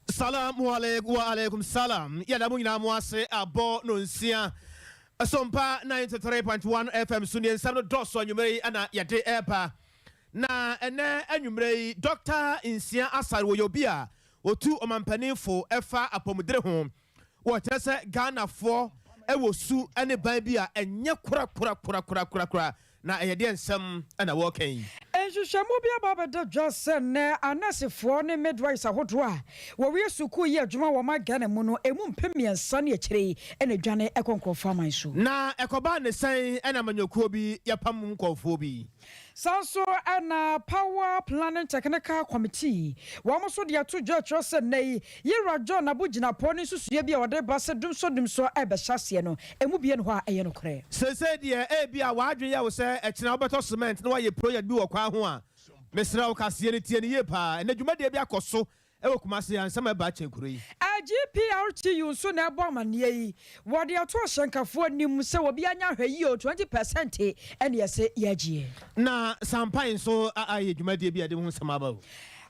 Salamu alaikum wa alaikum salam. Yɛda mo nyinaa mo ase abɔ no nsia. Asompa 93.1 FM so nie nsɛm no dɔɔso anwummerɛ yi na yɛde ɛreba. Na ɛnɛ anwummerɛ yi Dɔkta Nsia Asare wɔyɛ obi a ɔtu ɔmampanin fo ɛfa apɔmudere ho. Wɔkyerɛ sɛ Ghanafoɔ wɔ su ne ban bi a ɛnyɛ korakorakorakorakora na ɛyɛ deɛ nsɛm na wɔreka yi. Nhwehwɛmu bi aba abɛda dwa sɛ nnɛ anɛɛsefoɔ ne midwives ahodoɔ a wɔwie sukuu yɛ adwuma wɔ ɔman Ghana mu no, ɛmu 3000 ne akyire yi na ɛdwane kɔ nkorɔfoɔ aman so. Na ɛkɔbaa ne sɛn na amanyɔkuo bi yɛpam nkorɔfoɔ bi? Saa nso na Power Planning Technical Committee, wɔn nso de ato dwa kyerɛ sɛ nnɛ yi, Yewura John Abu Jinapor ne nsusuiɛ bi a ɔde reba sɛ dumsɔ-dumsɔ rebɛhyɛ aseɛ no, ɛmu biara nni hɔ a ɛyɛ nokorɛ. Seesei deɛ, ebia w'adwene yɛ wo sɛ ɛkyena wobɛtɔ cement na woayɛ project bi wɔ kwan ho a, mesrɛ wo kaseɛ no tie no yie paa. Ɛnnɛ dwumadie bi akɔ so wɔ Kumasi a nsɛm a ɛba kyɛn kuro yi. GPRTU nso na ɛbɔ amanneɛ yi. Wɔde ato ahyɛnkafoɔ anim sɛ obiara nyɛ ahwɛyie o, 20 pɛsɛnte na ɛsɛ yɛgyeɛ. Na Sampai nso ayɛ dwumadie bi a ɛde ho nsɛm aba o.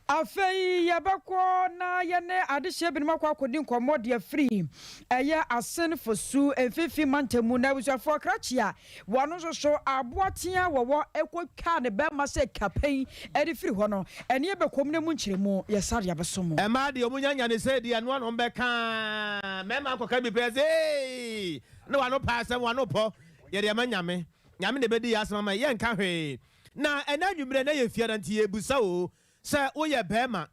Afei yɛbɛkɔ na yɛne adehyeɛ binom akɔ akɔdi nkɔmmɔ de afiri ɛyɛ Asen Fosu mfimfini mantam mu. Na abusuafoɔ krakye a wɔn nso so aboa tea wɔwɔ kɔtwaa ne bɛrima sɛ kapɛn de firi hɔ no, ɛne ɛbɛkɔm no mu nkyerɛmu yɛsa de abɛso mo. Mmaa deɛ wɔn nya nya ne sɛ deɛ ɛno ano bɛka mmarima akɔka bi pɛ sɛ ee na wano pa asɛm wano pɔ yɛde ama Nyame Nyame na ɛbɛdi yɛ asɛm ama yɛ yɛnka hwee na ɛnɛ anwummerɛ na yɛ fiada nti yɛbusa o Sɛ woyɛ barima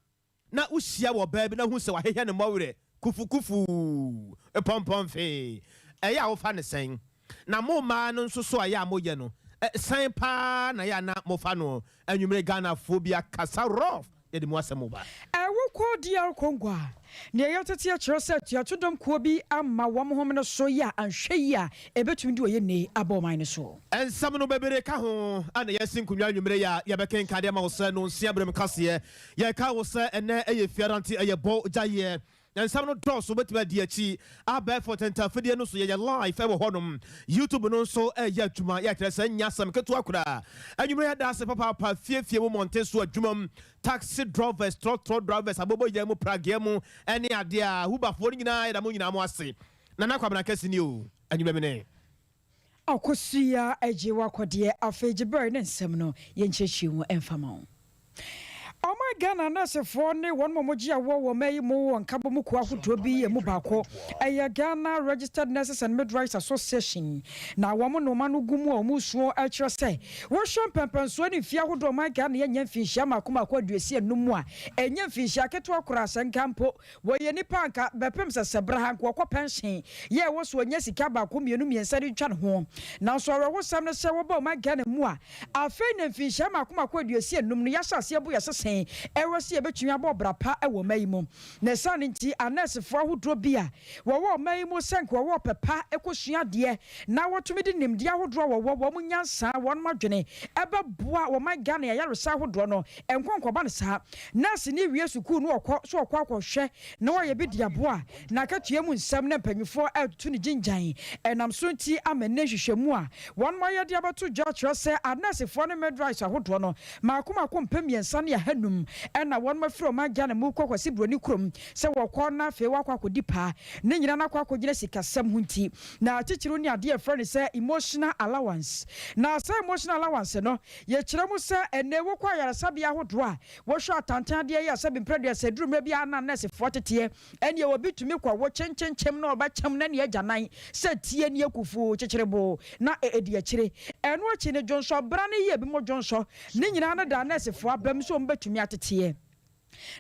na wuhyia ɔbaa bi na hu sɛ wahwehwɛ ne mmɔwerɛ kufukufuu, pɔmpɔnfee, ɛyɛ a wofa no sɛn? Na mo mmaa no nso so a ɛyɛ a moyɛ no sɛn paa na ɛyɛ a na mofa no? Anwummere Ghanafoɔ bi akasa rough, yɛde mu asɛm ba. Wokɔ DR Congo a, nea yɛatete akyerɛ sɛ atuatodɔm kuo bi ama wɔn homene so yɛ a anhwɛ yie a ɛbɛtumi de ɔyɛnni aba ɔman no so. Nsɛm no bebree ka ho a na yɛasi nkonnwa anwummere yi a yɛbɛkenkan de ama wo sɛ Nonsia Berem Kaseɛ. Yɛkae wo sɛ ɛnnɛ yɛ Fiada nti ɛyɛ bɔ gyaeɛ. Nsɛm no dɔɔso wobɛtumi adi akyi abɛɛfo ntɛntɛafidie no so. Yɛyɛ live wɔ hɔnom. YouTube no nso reyɛ adwuma. Yɛkyerɛ sɛ ɛnyɛ asɛm ketewa koraa. Anwummere yɛda ase papaapa fie fie mu, mmɔnten so, adwuma mu, taxi drɔvɛs, trɔtrɔ drivers, aboboyaa mu, pragea mu ne adeɛ a Uberfoɔ no nyinaa yɛda mo nyinaa mo ase. Nana Kwabena Kɛse nie o. Anwummerɛ mene. Akosua agye w'akɔdeɛ afei gye berɛ ne nsɛm no yɛnkyerɛkyerɛ mu mfa ma wo. Ɔman Ghana anɛɛsefoɔ ne wɔn a wɔgye awoɔ wɔ ɔman yi mu wɔ nkabom kuo ahodoɔ bi emu baako ɛyɛ Ghana Registered Nurses and Midwives Association na wɔn nnoɔma no gu mu a wɔn suo kyerɛ sɛ wohwɛ mpɛnpɛnsoɔ ne mfie ahodoɔ ɔman Ghana yɛnyɛ mfinhyia mmaako mmaako 65 mu a ɛnyɛ mfinhyia ketewa koraa sɛ nka mpo Wɔyɛ nnipa a anka bɛpem sɛ sɛ berɛ ha anka wɔkɔ pɛnhyen yɛ ɛwɔ sɛ wɔnya sika baako mmienu mmiɛnsa de twa ne ho. Nanso awerɛhosɛm ne sɛ wɔba ɔman Ghana mu a afei na mfinhyia mmaako mmaako 65 no yɛahyɛ aseɛ abu yɛn sese ɛwɔ sɛ yɛbɛtumi abɔ ɔbra pa wɔ ɔman yi mu. Ne saa no nti anɛɛsefoɔ ahodoɔ bi a wɔwɔ ɔman yi mu sɛ anka wɔwɔ ɔpɛ pa kɔsua adeɛ na wɔtumi de nimdeɛ ahodoɔ a wɔwɔ, wɔn nyansa, wɔn adwene ɛbɛboa ɔman Ghana ayaresa ahodoɔ no Ɛnkɔ nkɔba no saa. Nɛɛseni wie sukuu no ɔkɔ so ɔkɔ akɔhwɛ na wayɛ bi de aboa n'akatua mu nsɛm na mpanyinfoɔ retutu no gyingyan. Ɛnam so nti ama nnɛ nhwehwɛmu a wɔn ayɛ de abɛto dwa kyerɛ sɛ anɛɛsefoɔ ne midwives ahodoɔ no mmaako mmaako 3500 na wɔn afiri ɔman Ghana mu kɔ Kwasi Broni kurom sɛ wɔkɔ na afei wɔakɔ akɔdi paa. Ne nyinaa no akɔ akɔgyina sikasɛm ho nti na titiriw ne adeɛ a yɛfrɛ no sɛ emotional allowance. Na saa emotional allowance no Yɛkyerɛ mu sɛ ɛnnɛ wokɔ ayaresabea ahodoɔ a, wɔhwɛ atantan adeɛ yɛ sɛ mprɛduasa ɛduru mmerɛ bi a na nɛɛsefoɔ teteɛ ɛneɛ obi tumi kɔ wo kyenkyenkyem na ɔbɛkyem na neɛ agyanan sɛ tie neɛ kufuu kyekyereboo na ɛdi akyire. Ɛno akyi no dwonsɔ bra no yɛ ebinom dwonsɔ ne nyinaa no da nɛɛsefoɔ abam sɛ wɔbɛtumi ateteɛ.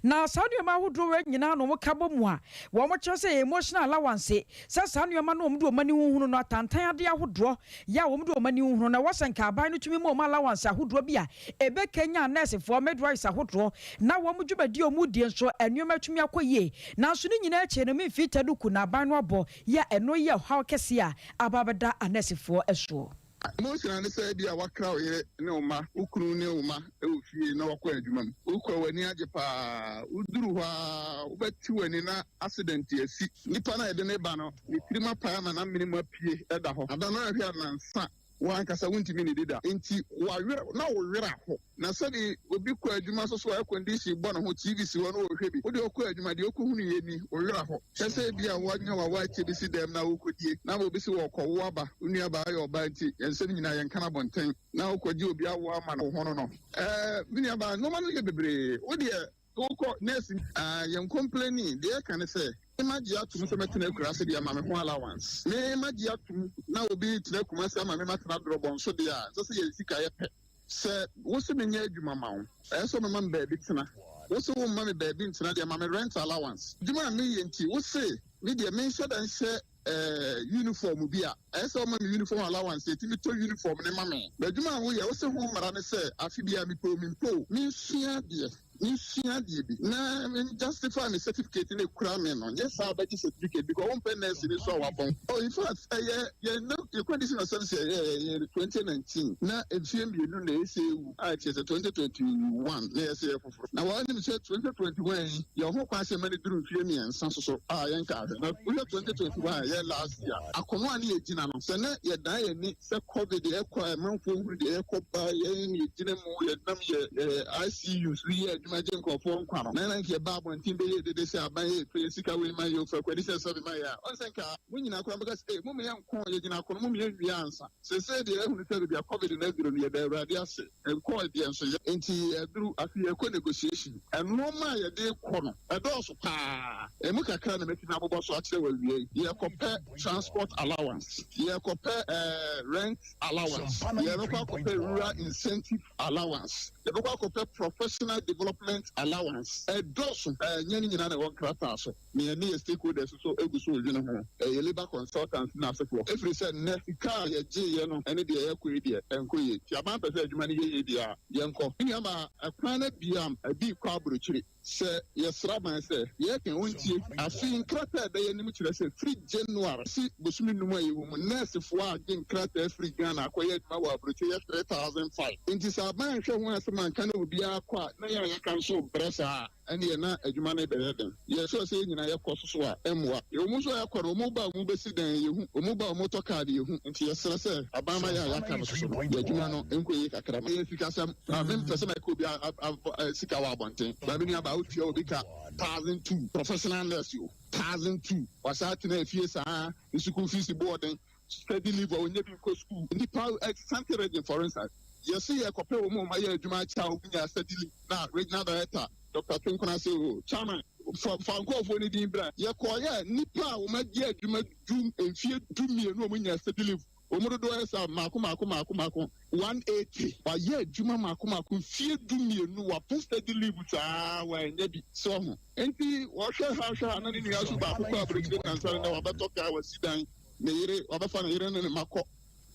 Na saa nneɛma ahodoɔ wei nyinaa na wɔka bɔ mu a, wɔkyerɛ sɛ ɛyɛ emotional allowance, sɛ saa nneɛma no a wɔde wɔn ani hunu no, atantan adeɛ ahodoɔ yɛ a wɔde wɔn ani hunu no, ɛwɔ sɛ nka aban no tumi ma wɔn allowance ahodoɔ bi a ɛbɛkanyan nɛɛsefoɔ, midwives ahodoɔ, na wɔn dwumadie a wɔredie nso nneɛma atumi akɔ yie. Nanso ne nyinaa akyi no, Memfii Taduku na aban no abɔ yɛ a ɛno yɛ ɔhaw kɛseɛ a aba abɛda anɛɛsefoɔ soɔ. Emotional ne sɛ bi a wakra wo yere ne wo mma, wo kunu ne wo mma wɔ fie na wakɔ adwuma mu. Wokɔ a w'ani agye paa. Woduru hɔ a wobɛte w'ani na accident asi. Nipa no a yɛde no ba no, ne tirim apae ama n'amene mu apue da hɔ. Ada no anhwɛ a nnansa wo ankasa wontumi nnidi da. Enti w'awerɛ na wo werɛ aho. Na sɛde obi kɔ adwuma so so a air condition bɔ ne ho, TV si hɔ na ɔrehwɛ bi. Wo deɛ ɔkɔ adwuma, deɛ ɔkɔhunuiɛ ni, wo werɛ aho. Kyerɛ sɛ ebia woanya w'awaakye bi si dɛm na worekɔdie, na ama obi se wɔrekɔwo aba, wo nuabaa yɛ ɔbaa nti yɛn nsɛm nyinaa yɛnka no abɔnten, na wokɔgye obi awoɔ ama no wo ho no no. Ɛɛ, me nuabaa, nnoɔma no yɛ bebree. Wo deɛ wokɔ nurse, ah, yɛn complaini, deɛ yɛka ne sɛ, me magye atom sɛ mɛtena akuraase deɛ ama me ho allowance. Me magye atom na obi retena Kumasi ama me matena Drɔbɔn so deɛ a, ɛnsɛ sɛ yɛn sika yɛ pɛ. Sɛ wose menyɛ adwuma ma wo, ɛyɛ sɛ wobɛma me baabi tena. Wose womma me baabi ntena deɛ, ma me rent allowance. Adwuma a meyɛ nti, wose me deɛ menhyɛ da nhyɛ eh, uniform bi a, ɛyɛ sɛ woma me uniform allowance, ɛtumi tɔ uniform no ma me. M'adwuma a woyɛ, wose ho mmara ne sɛ afe biara mepɛ o mempɛ o, mensua adeɛ. Mensua adeɛ bi na me justify me certificate no ekura me no, nyɛ saa bɛgye certificate because wompɛ nurse ni so a wabɔn. Oh in fact ɛyɛ yɛn na yɛ condition of service yɛ yɛ yɛ 2019 na mfie mmienu na ɛsɛ ewu a kyerɛ sɛ 2021 na yɛsɛ yɛ foforɔ na wɔn anim sɛ 2021 yi yɛ ho kwan sɛ mɛne duru mfie mmiɛnsa soso a yɛn ka ahwɛ na wohwɛ 2021 a yɛ last year akɔnɔ a ne yɛ gyina no sɛ ne yɛ dan yɛ ni Sɛ covid ɛkɔ a ɛmanfoɔ hunu deɛ ɛkɔ ba yɛn yɛ gyina mu yɛ nam yɛ yɛ ICU so yɛ adwuma gye nkurɔfoɔ nkwa no na na nka yɛba abɔnten bɛyɛ dede sɛ aban yɛ fɛ sika wei ma yɛ ofa kwadi sɛ sɛbi ma yɛ a ɔn sɛ nka mo nyinaa koraa bɛka sɛ ee mo meyɛ nko yɛ gyina akono mo meyɛ nwie ansa sesei deɛ yɛhunu sɛ baabi a covid no aduru no yɛda awurade ase nkɔɔ deɛ nso yɛ nti aduru afei yɛkɔ negotiation ɛnoɔma a yɛde kɔ no ɛdɔɔso paa ɛmu kakra na mɛtumi abobɔ so akyerɛ wɔ awie yɛkɔpɛ transport allowance, yɛrekɔpɛ rent allowance, yɛrebɛkɔ akɔpɛ rural incentive allowance, yɛbɛkɔ akɔpɛ professional development allowance. Ɛdɔɔso, ɛnyɛ ne nyinaa na ɛwɔ nkrataa so. Na yɛne yɛn stakeholders nso gu so redwene ho, ɛyɛ labour consultants ne asefoɔ, ɛfiri sɛ nnɛ sika a yɛgyeeɛ no ne deɛ yɛrekɔ yi deɛ, ɛnkɔ yie. Nti aban pɛ sɛ adwuma no yɛ yie deɛ a, yɛnkɔ. Me nuabaa, ɛkwan no abue a ɛbi rekɔ aburokyire. Sɛ yɛsrɛ aban sɛ yɛreka a ɔntie. Afei nkrataa a ɛda yɛn anim kyerɛ sɛ firi January si bosome num a yɛwɔ mu, nɛɛsefoɔ a gye nkrataa firi Ghana akɔyɛ adwuma wɔ aburokyire yɛ 3,005. Enti sɛ aban anhwɛ ho asɛm anka na obiara kɔ a na yɛn a yɛaka nso rebrɛ saa a, ɛnneɛ na adwuma no rebɛyɛ den. Yɛ sure sɛ yɛn nyinaa yɛkɔ so so a, ɛmmoa. Wɔn nso a yɛkɔ no, wɔn ba a wɔbɛsi dan yɛhu, wɔn ba a wɔtɔ kaa de yɛhu. Nti yɛsrɛ sɛ aban ma yɛn a yɛaka no so no, yɛn adwuma no nkɔ yie kakra ma yɛn sikasɛm. Na me mpɛ sɛ mɛka obi sika wɔ abɔnten. Ba me nua baa wotua obi ka 1002 professional nurse o 1002 wasan atena efie saa ne sukuu fees boɔden study leave a onya bi nkɔ sukuu nipa Asante region for instance yɛse yɛkɔpɛ wɔn a wɔayɛ adwuma akyɛ a wɔn nya study leave na regional director Doctor Twenkona se o chairman fa fa nkurɔfoɔ no din bra yɛkɔɔyɛ nipa a wɔn agye adwuma du mfie 12 a wɔn nya study leave Wɔn mu dodoɔ yɛ saa mmaako mmaako mmaako mmaako, 180. Wayɛ adwuma mmaako mmaako mfeɛ 12, wapɛ study leave saa wannya bi. So wahu? Enti wɔhwɛ ha hwɛ ha na ne nua nso baako kɔ aburokyire nnansa no nnɛ wabɛtɔ kaa, wasi dan, ne yere, wabɛfa ne yere ne ne mma kɔ.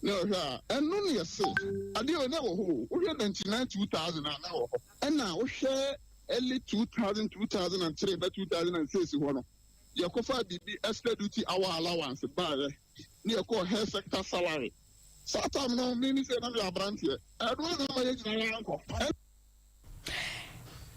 Na ɔhwɛ a, ɛno na yɛse adeɛ wei na ɛwɔ hɔ o. Wohwɛ 99, 2000 a na ɛwɔ hɔ. Ɛna wohwɛ early 2000, 2003 bɛ 2006 hɔ no, yɛkɔfaa biribi extra duty hour allowance baeɛ. ne yɛkɔɔ health sector salary. Saa time no me me sɛ na meyɛ aberanteɛ. Ɛno ara na ama yɛn nyinaa yɛankɔ.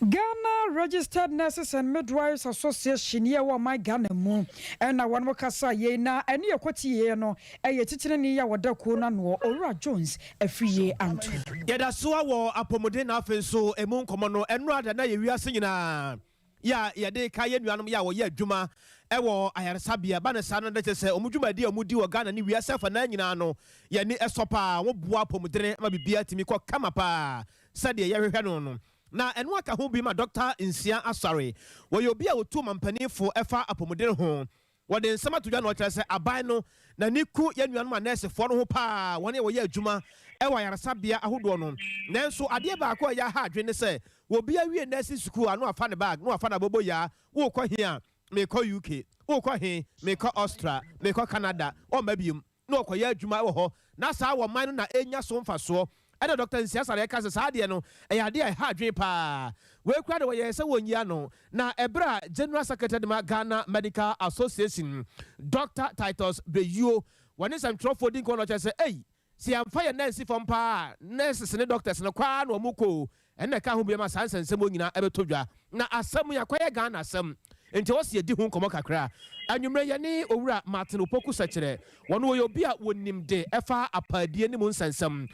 Ghana Registered Nurses and Midwives Association yi a ɛwɔ ɔman Ghana mu na wɔnom kasa yei na ɛne ɛkɔtieɛ no yɛ titenani a ɔda kuo no anoɔ Owura Jones Afriyie Anto. Yɛda so ara wɔ apɔmuden na afei nso ɛmu nkɔmmɔ no ɛnora da na yɛ wiase nyinaa. yɛ a yɛde rekae yɛn nuanom yɛ a wɔyɛ adwuma wɔ ayaresabea. Ɛba no saa no, na kyerɛ sɛ wɔn dwumadi a wɔdi wɔ Ghana ne wiase afanan nyinaa no, yɛn ani sɔ paa. Wɔboa apɔmuden ma biribiara tumi kɔ kama paa sɛdeɛ yɛhwehwɛ no no. Na ɛno aka ho bi ma Dɔkta Nsia Asare. Wɔyɛ obi a wɔtu ɔmampanin fo fa apɔmuden ho. Wɔde nsɛm ato dwa na wɔkyerɛ sɛ aban no n'ani ku yɛn nuanom anɛɛsefoɔ no ho paa, wɔn a wɔyɛ adwuma wɔ ayaresabea ahodoɔ no. Nanso adeɛ baako a ɛyɛ aha adwene ne sɛ, obi awie nɛɛse sukuu a na wafa ne bag na wafa n'aboboyaa, worekɔ he a? Merekɔ UK. Worekɔ he? Merekɔ Austria. Merekɔ Canada. Ɔmma biom. na ɔkɔyɛ adwuma wɔ hɔ, na saa wɔ man no na ɛnya so mfasoɔ. Ɛna Dɔkta Nsia Sareh ka sɛ saa adeɛ no, ɛyɛ adeɛ a ɛha adwene pa ara. Wei koraa de wɔyɛɛ sɛ wɔnyi ano. Na ɛberɛ a General Secretary de ma Ghana Medical Association, Dɔkta Titus Beyuo, wɔne nsɛmtwerɛfoɔ di nkɔmmɔ na ɔkyerɛ sɛ, ei, Sɛ yɛamfa yɛn nan ansi fam paa a, nurses ne doctors no kɔ ara na wɔkɔ o. Ɛno na ɛka ho bi ma saa nsɛnsɛm wɔ nyinaa ɛbɛtɔ dwa. Na asɛm yi akɔyɛ Ghana asɛm, nti ɛwɔ sɛ yɛdi ho nkɔmmɔ kakra. Anwummerɛ yɛne Owura Martin Opoku Sɛkyerɛ, wɔno wɔyɛ obi a wɔnim de ɛfa apaadie ne mu nsɛnsɛm.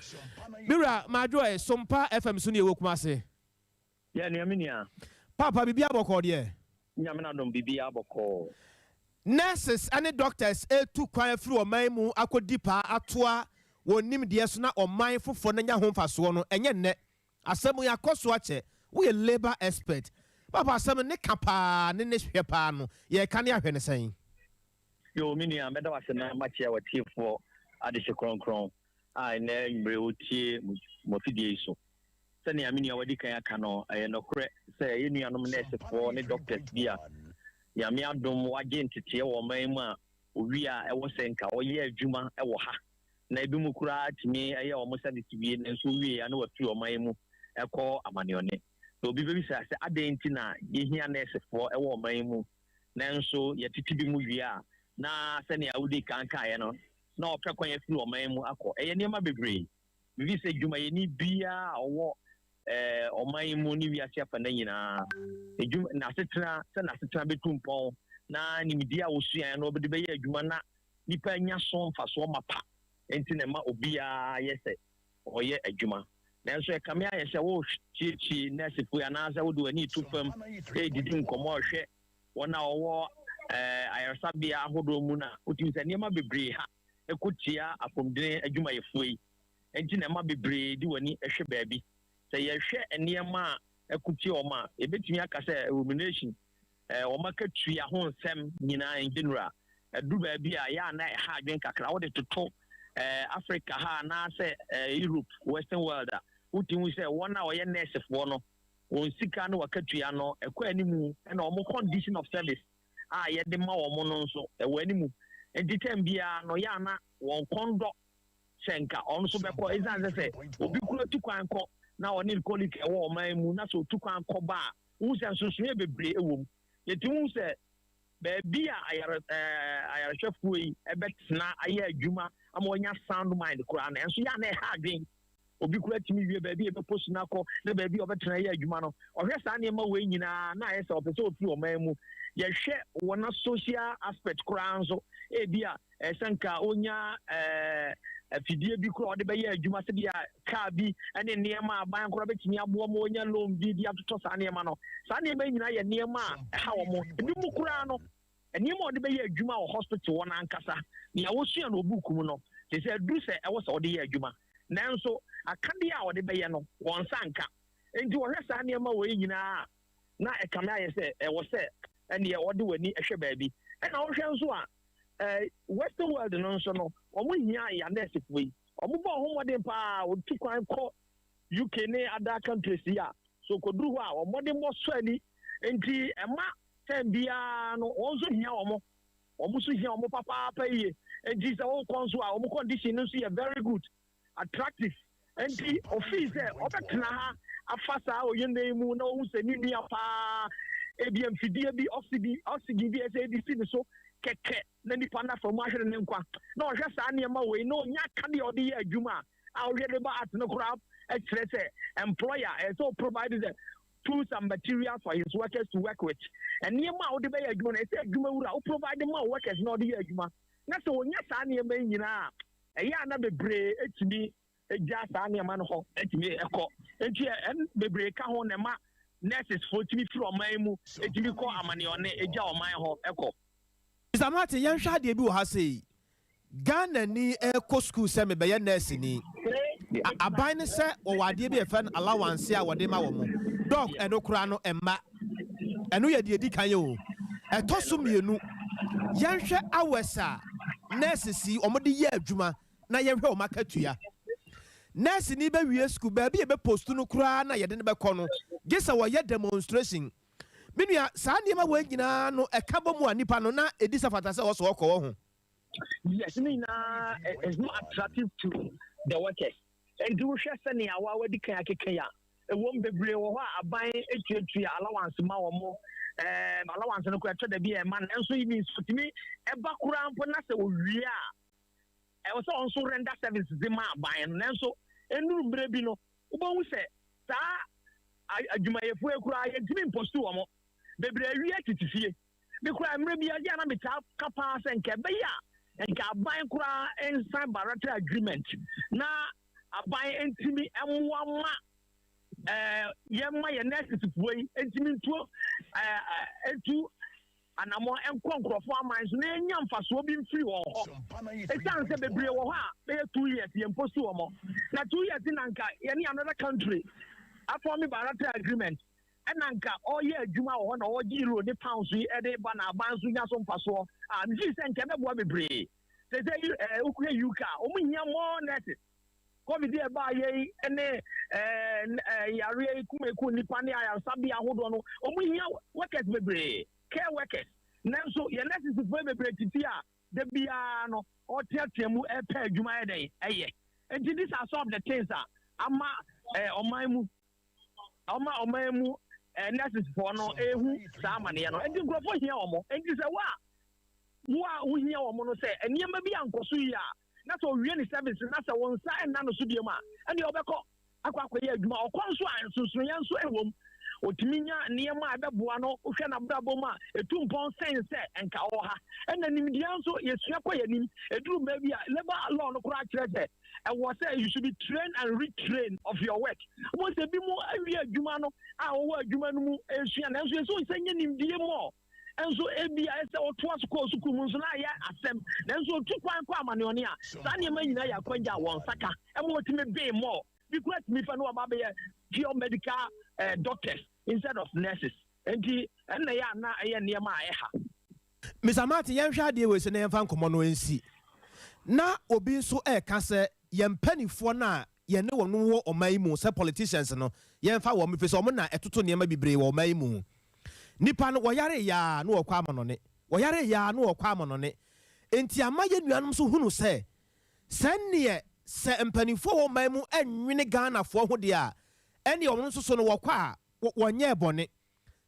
Me wura, Madwo ɛ, Sompa FM so ne yɛwɔ Kumase. Yɛ nua me nua. Paapa biribiara bɔkɔɔ deɛ? Nyame n'adom biribiara bɔkɔɔ. Nurses ne doctors retu kwan afiri ɔman mu akɔdi paa atoa wɔn nimdeɛ so na ɔman foforɔ no anya ho mfasoɔ no, ɛnyɛ nnɛ. Asɛm yi akɔ so akyɛ. Woyɛ labour expert. Paapa asɛm no ne ka paa ne ne hwɛ paa no, yɛreka ne ahwɛ no sɛn? Yoo me nua mɛda wo ase na makyea w'atiefoɔ adehye kronkron a ɛnnɛ anwummere wotie mo afidie yi so. Sɛnea me nua wadi kan aka no, ɛyɛ nokorɛ sɛ yɛn nuanom nɛɛsefoɔ ne doctors bi a Nyame adom wɔagye nteteɛ wɔ ɔman yi mu a wɔwie a ɛwɔ sɛ nka wɔyɛ adwuma wɔ ha na ebinom koraa tumi yɛ wɔn service wie nanso wɔwie a na wɔafiri ɔman yi mu kɔ amaneɔne. Na obi bɛbisa sɛ adɛn nti na yɛhia nɛɛsefoɔ wɔ ɔman yi mu nanso yɛtete bi mu wie a na sɛnea wodii kan kaeɛ no na wɔpɛ kwan afiri ɔman yi mu akɔ. Ɛyɛ nneɛma bebree. Mifi sɛ dwumayɛni biara a ɔwɔ ɔman yi mu ne wiase afanan nyinaa, edwuma, n'asetena, sɛ n'asetena bɛtu mpɔn na nimdeɛ a ɔsuaeɛ no ɔde bɛyɛ adwuma na nipa anya so mfasoɔ mapa nti na ɛma obiara yɛ sɛ ɔyɛ adwuma. Nanso ɛkame ayɛ sɛ woretietie nɛɛsefoɔ yi anaasɛ wode w'ani reto fam redidi nkɔmmɔ rehwɛ wɔn a wɔwɔ ayaresabea ahodoɔ mu no a, wotumi sɛ nneɛma bebree ha ko tia apɔmuden adwumayɛfoɔ yi nti na ɛma bebree de wɔn ani hwɛ baabi. Sɛ yɛhwɛ nneɛma a ɛko tia wɔn a, yɛbɛtumi aka sɛ remuneration, wɔn akatua ho nsɛm nyinaa in general, ɛduru baabi a ɛyɛ a na ɛha adwene kakra. Wode toto Africa ha anaasɛ Europe, Western world a, wotumi hu sɛ wɔn a wɔyɛ nɛɛsefoɔ no, wɔn sika ne wɔn akatua no, ɛkɔ anim, ɛna wɔn condition of service a yɛde ma wɔn no nso, ɛwɔ anim. Enti tɛm biara no, yɛ a na wɔn kɔn dɔ sɛ nka ɔno nso bɛkɔ. Esiane sɛ sɛ obi kura tu kwan kɔ na ɔne ne colleague ɛwɔ ɔman mu na sɛ otu kwan kɔ ba a, wohu sɛ nsonsonoeɛ bebree wɔ mu. Yɛtumi hu sɛ baabi a ayare ɛɛ ayarehwɛfoɔ yi bɛtena ayɛ adwuma ama wɔanya sound mind koraa no, ɛnso yɛ a na ɛha adwene. Obi koraa tumi wie baabi a yɛbɛpost no akɔ ne baabi a ɔbɛtena ayɛ adwuma no. Ɔhwɛ saa nneɛma wei nyinaa na ayɛ sɛ ɔpɛ sɛ ɔfiri ɔman mu. Yɛhwɛ wɔn social aspect koraa nso, ebi a ɛsɛ nka ɔnya afidie bi koraa ɔde bɛyɛ adwuma sɛdeɛ kaa bi ne nneɛma a aban koraa bɛtumi aboa ma ɔnya loan bi de atotɔ saa nneɛma no. Saa nneɛma yi nyinaa yɛ nneɛma a ɛha wɔn. Ebi mu koraa no, Nneɛma a ɔde bɛyɛ adwuma wɔ hospital hɔ no ankasa, nea wosua no wɔ book mu no, te sɛ aduru sɛ ɛwɔ sɛ ɔde yɛ adwuma. Nanso, akadeɛ a ɔde bɛyɛ no, wɔn nsa nka. Enti wɔhwɛ saa nneɛma wei nyinaa a, na ɛkame ayɛ sɛ ɛwɔ sɛ ɛnneɛ ɔde w'ani hwɛ baabi. Ɛna wohwɛ nso a, eh, Western world no nso no, wɔn hia yɛ anɛɛsefoɔ yi. Wɔn bɔ wɔn ho mmɔden paa, wɔtu kwan kɔ UK ne other countries yi a, so kɔduru hɔ a, wɔn mmɔdenbɔ sɔ ani. Enti ɛma Term biara no, wɔn nso hia wɔn. Wɔn nso hia wɔn papaapa yie. Nti sɛ wokɔ nso a, wɔn condition no nso yɛ very good, attractive. Nti ofii sɛ ɔbɛtena ha afa saa oyɛnnɛ yi mu na wahu sɛ ne nua paa, ebia mfidie bi, oxygen, oxygen bi a ɛsɛ yɛde si ne so kɛkɛ na nipa no afa mu ahwere ne nkwa. Na ɔhwɛ saa nneɛma wei na ɔnya akadeɛ a ɔde yɛ adwuma a, a wohwɛ labour act no koraa kyerɛ sɛ employer ɛsɛ sɛ ɔprovide the tools and materials for his workers to work with. Nneɛma a wode bɛyɛ adwuma no, ɛsɛ adwuma wura wo provide ma wo workers na ɔde yɛ adwuma. Na sɛ wɔnya saa nneɛma yi nyinaa a, ɛyɛ a na bebree tumi gya saa nneɛma no hɔ tumi kɔ. Nti ɛn bebree ka ho na ɛma nurses foɔ tumi firi ɔman mu tumi kɔ amaneɔne gya ɔman hɔ kɔ. Mister Martin, yɛnhwɛ adeɛ bi wɔ ha sei. Ghanani rekɔ sukuu sɛ mebɛyɛ nɛɛseni. A Aban no sɛ wɔwɔ adeɛ bi a yɛfrɛ no allowance a wɔde ma wɔn. Doc, ɛno koraa no ɛmma. Ɛno yɛ deɛ ɛdi kan o. Ɛtɔ so mmienu, yɛnhwɛ hours a nurses yi wɔde yɛ adwuma na yɛnhwɛ wɔn akatua. Nɛɛseni bɛwie sukuu, baabi a yɛbɛpost no koraa na yɛde no bɛkɔ no, gye sɛ wɔyɛ demonstration. Me nua, saa nneɛma wei nyinaa no ɛka bɔ mu a nipa no na ɛdi sɛ fata sɛ ɔsɔ ɔkɔ wɔ ho. Yes, ne nyinaa is not attractive to the workers. Nti wohwɛ sɛnea wa wadi kan akeka yi a, ɛwom bebree wɔ hɔ a aban tuatua allowance ma wɔn. Ɛɛm allowance no koraa ɛtɔ da bi a ɛma nanso yi nso tumi ɛba koraa mpo na sɛ owie a. ɛwɔ sɛ ɔnso render service de ma aban no. Nanso ɛnuru mmerɛ bi no, wobɛhu sɛ saa adwumayɛfoɔ yi koraa yɛntumi mpostu wɔn. Bebree awie tete fie. Me koraa mmerɛ bi adeɛ a na metaa ka paa sɛ nka ɛbɛyɛ a nka aban koraa nsan bilateral agreement na aban ntumi mmoa ma ɛɛ yɛma yɛn nurses foɔ yi ntumi ntuo ɛɛ ntu anamɔ nkɔ nkurɔfoɔ aman so na yɛnya mfasoɔ bi mfiri wɔn hɔ. Ɛsiane sɛ bebree wɔ hɔ a bɛyɛ 2 years yɛn post wɔn, na 2 years na nka yɛne another country aform bilateral agreement, ɛna nka ɔyɛ adwuma wɔ hɔ na ɔgye euro ne pounds yi ɛde ba na aban so nya so mfasoɔ a, mfiri sɛ nka ɛbɛboa bebree. Sɛ wokɔ UK a, wɔn hia more nurses. COVID yɛ baa yɛ yi ne yareɛ yi kumeku nipa ne ayaresabea ahodoɔ no, wɔn hia workers bebree, care workers. Nanso yɛn nurses foɔ bebree titi a da biara no ɔteatea mu ɛpɛ adwuma yɛ dɛn ɛyɛ. Nti these are some of the things a ama ɔman mu, ɔma ɔman mu nurses foɔ no ehu saa amaneɛ no. Nti nkurɔfoɔ hia wɔn. Nti sɛ wo a wohia wɔn no, sɛ nneɛma bi ankɔ so yie a, na sɛ owie ne service na sɛ wɔn nsa nna no so biem a, ɛnna ɔbɛkɔ akɔyɛ adwuma. Ɔkɔ nso a, nsonsonoeɛ nso wɔ mu. Otumi nya nneɛma a ɛbɛboa no. Wohwɛ n'abrabɔ mu a, etu mpɔn sɛn sɛ nka ɔwɔ ha. Ɛna nimdeɛ nso yɛsua kɔ yɛn anim. Eduru baabi a labour law no koraa kyerɛ sɛ ɛwɔ sɛ you should be trained and retrained of your work. Wɔn sɛ bi mu awie adwuma no a, wɔwɔ adwuma no mu esua, nanso yɛsɛ sɛ nye nimdeɛ mu ɔ nso ebi a ɛsɛ ɔtoa so kɔɔ sukuu mu nso na ayɛ asɛm. Nanso otu kwan kɔ amanneɔne a, saa nneɛma nyinaa yɛ akwanya a wɔn nsa ka ɛma wɔtumi bɛn mɔ bi kura tumi fa no wɔba bɛyɛ pure medical doctors instead of nurses. Nti ɛnna yɛ ana ɛyɛ nneɛma a ɛha. Mr Martin, yɛnhwɛ adeɛ wei sɛ na yɛmfa nkɔmmɔ no nsi. Na obi nso ɛreka sɛ yɛn mpanimfoɔ no a yɛne wɔn wɔ ɔman yi mu sɛ politicians no, yɛmfa wɔn fi sɛ wɔn na ɛtoto nneɛma bebree wɔ ɔman yi mu. Nipa no wɔyare yaa na wɔkɔ amanɔne, wɔyare yaa na wɔkɔ amanɔne. Nti ama yɛn nuanom nso hunu sɛ sɛnneɛ sɛ mpanimfoɔ wɔ ɔman mu ɛnwene Ghanafoɔ ho deɛ a, ɛnneɛ wɔn nso so no wɔkɔ a wɔnyɛ bɔne.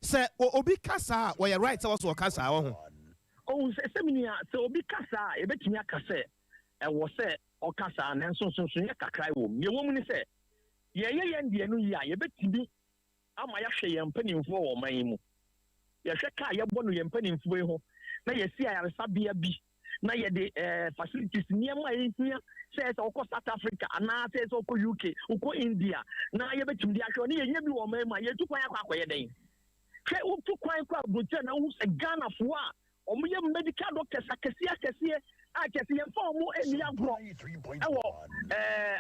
Sɛ obi ka saa a, wɔyɛ right sɛ wɔso wɔka saa wɔ ho. Ohun sɛ mi nua, sɛ obi ka saa a, ebetumi aka sɛ ɛwɔ sɛ ɔka saa, nanso nsonsonoeɛ kakra wɔ mu. Deɛ ɛwɔ mu ne sɛ yɛyɛ yɛn deɛ no yie a, yɛbɛtumi ama yɛahwɛ yɛn mpanimfoɔ wɔ ɔman yi mu. Yɛhwɛ kaa yɛbɔ no yɛn mpanimfoɔ yi ho na yɛsi ayaresabea bi na yɛde facilities, nneɛma a ɛhia sɛ wokɔ South Africa anaa sɛ wokɔ UK, wokɔ India na yɛbɛtumi de ahwɛ ne yɛnya bi wɔ ɔman mu a, yɛtu kwan akɔ akɔyɛ dɛn? Hwɛ, wotu kwan kɔ aburokyerɛ na wohu sɛ Ghanafoɔ a wɔyɛ medical doctors akɛseɛ akɛseɛ a kyɛ sɛ yɛmfa wɔn ani agorɔ ɛwɔ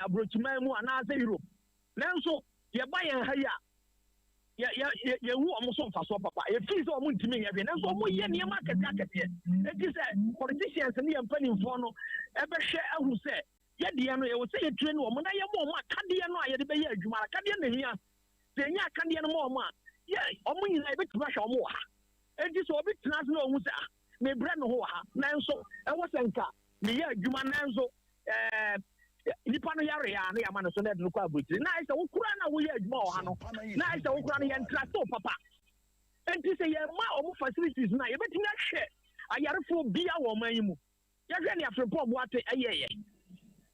aburokyiman mu anaasɛ Europe, nanso yɛba yɛn ha yi a, yɛhu wɔn so mfasoɔ papa. Yɛfiri sɛ wɔn ntumi nyɛ hwee, nanso wɔn yɛ nneɛma akɛseɛ akɛseɛ. Eti sɛ politicians ne yɛn mpanimfoɔ no ɛbɛhwɛ ahu sɛ yɛdeɛ no, yɛwɔ sɛ yɛtire no wɔn na yɛma wɔn akadeɛ no a yɛde bɛyɛ adwuma. Akadeɛ na hia sɛ yɛnyɛ akadeɛ no ma wɔn a, yɛ wɔn nyinaa yɛbɛtumi ahwɛ wɔn wɔ ha. Eti sɛ obi tena ase na ohun sɛ, ah, mebrɛ me ho wɔ ha, nanso ɛwɔ sɛ nka meyɛ adwuma, nanso nipa no yare a na yɛama no so na ɛde no kɔ aburokyire, na ayɛ sɛ wokura na woyɛ adwuma wɔ ha no, na ayɛ sɛ wokura no yɛntra so papa. Nti sɛ yɛma ɔmo facilities no a, yɛbɛtumi ahwɛ ayarefoɔ bia wɔ ɔman yi mu. Yɛhwɛ ne Frimpong Boateng ɛyɛyɛ.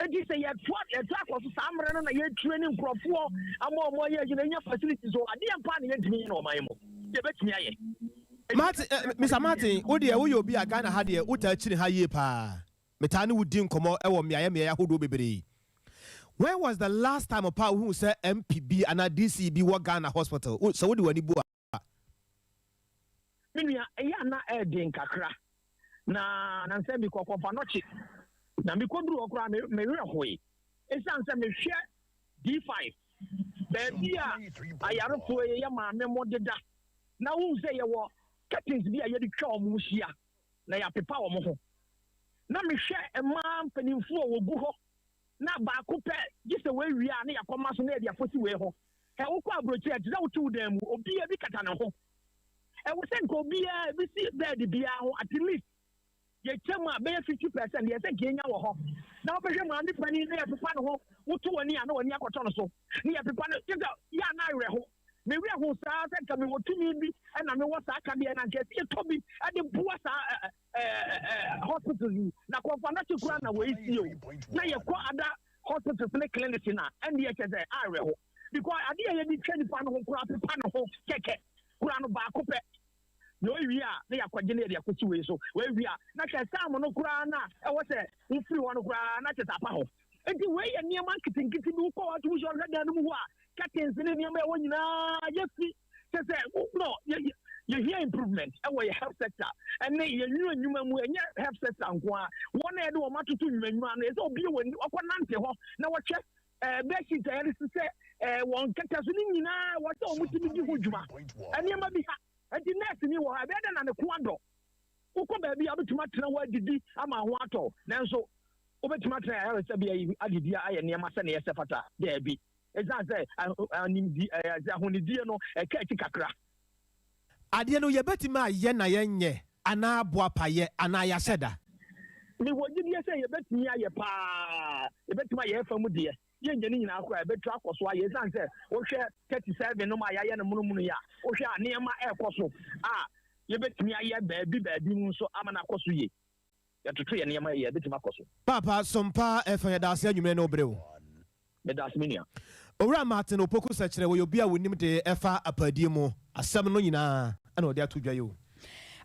Nti sɛ yɛtoa akɔ so saa mmerɛ no na yɛtire ne nkurɔfoɔ ama ɔmo ayɛ adwuma, nya facilities wɔ adeɛ mpa na yɛntumi yɛ no ɔman yi mu, yɛbɛtumi ayɛ. Martin, Mr Martin, wo deɛ woyɛ obi a Ghana ha deɛ wotaa kyiri ha yie paa. Metaa ne wo di nkɔmmɔ wɔ mmeaeɛ mmeaeɛ ahodoɔ bebree. When was the last time ɔpa wohu sɛ MP bi anaa DC bi wɔ Ghana hospital? Sɛ wode w'ani bu a. Me nua, ɛyɛ ana ɛɛden kakra na nansɛ bi kɔkɔfa nɔkye na mekɔduru hɔ koraa me werɛ hoe, ɛsiane sɛ mehwɛ D5 baabi a ayarefoɔ yi yɛ maame mo deda na wohu sɛ yɛwɔ curtains bi a yɛde twa wɔn hyia na yɛapepa wɔn ho, na mehwɛ mmaa mpanimfoɔ a wɔgu hɔ na baako pɛ gye sɛ wɔawie a na yɛakɔma so na yɛde afɔsi wei ho. Ɛ wokɔ aburokyire a, te sɛ wote wo dan mu, obiara bi kata ne ho. Ɛwɔ sɛ nka obiara ebi si bed biara ho. At least yɛkyɛ mu a, bɛyɛ 50% deɛ ɛsɛ nka yɛnya wɔ hɔ. Na wobɛhwɛ maame panin na yɛpepa ne ho, woto w'ani a na w'ani akɔtɔ no so na yɛpepa no kyɛ sɛ yɛ ana awerɛ ho. Me werɛ how saa sɛ nka mewɔ tumi bi na mewɔ saa akadeɛ no a, nka ɛsɛ yɛtɔ bi de boa saa hospitals yi. Na Komfo Anokye koraa na wei si o. Na yɛkɔ ada hospitals ne clinics no a, ɛndeɛ kyerɛ sɛ awerɛho. Because adeɛ a yɛde twa nipa no ho koraa pepa ne ho kɛkɛ koraa no baako pɛ. Na owie a, na yɛakɔgye na yɛde akɔsi wei so. Wei wie a, na hwɛ sam no koraa no a ɛwɔ sɛ wofiri hɔ no koraa na kyerɛ sɛ apa hɔ. Enti wei yɛ nneɛma nketenkete bi. Wokɔ hɔ a, wotumi sɛ ɔhwɛ dan no mu hɔ a, curtains ne nneɛma a ɛwɔ nyinaa yɛ fi. Kyerɛ sɛ, no, yɛhia improvement ɛwɔ yɛ health sector ɛne yɛn nnwuma nnwuma mu. Ɛnyɛ health sector nko ara. Wɔn a yɛde wɔn atoto nnwuma nnwuma no, ɛsɛ obi wɔ ɔkɔ nante hɔ na wɔhwɛ bedsheet a yɛde sesɛ wɔn kɛtɛ so ne nyinaa, wɔ sɛ wɔn tumi di ho dwuma. Nneɛma bi ha. Enti nurse ni wɔ hɔ a, ɛbɛyɛ dɛ na ne ko adɔ. Wokɔ baabi a, wobɛtumi atena hɔ adidi ama ho atɔ, nanso wobɛtumi atena ayaresabea yi adidi ayɛ nneɛma sɛnea ɛsɛ fata? Daabi. Esiane sɛ animdi, sɛ ahonidie no, ɛka akyi kakra. Adeɛ no yɛbɛtumi ayɛ na yɛnyɛ anaa boapayɛ anaa yɛahyɛ da? Mewɔ gyidie sɛ yɛbɛtumi ayɛ paa. Yɛbɛtumi ayɛ ɛfa mu deɛ. Yɛnyɛ ne nyinaa koraa a, yɛbɛtumi akɔ so ayɛ. Esiane sɛ wohwɛ 37 nom a yɛayɛ no monomono yi a, wohwɛ a nneɛma rekɔ so a yɛbɛtumi ayɛ baabi baabi mu nso ama no akɔ so yie. Yɛtoto yɛn nneɛma yie a, ɛbɛtumi akɔ so. Paapa Sompa FM yɛda ase anwumerɛ ne wo bere o. Medase me nua. Owura Martin Opoku Sɛkyerɛ wɔyɛ obi a wɔnim de ɛfa apaadie mu asɛm no nyinaa na ɔde ato dwa yi o.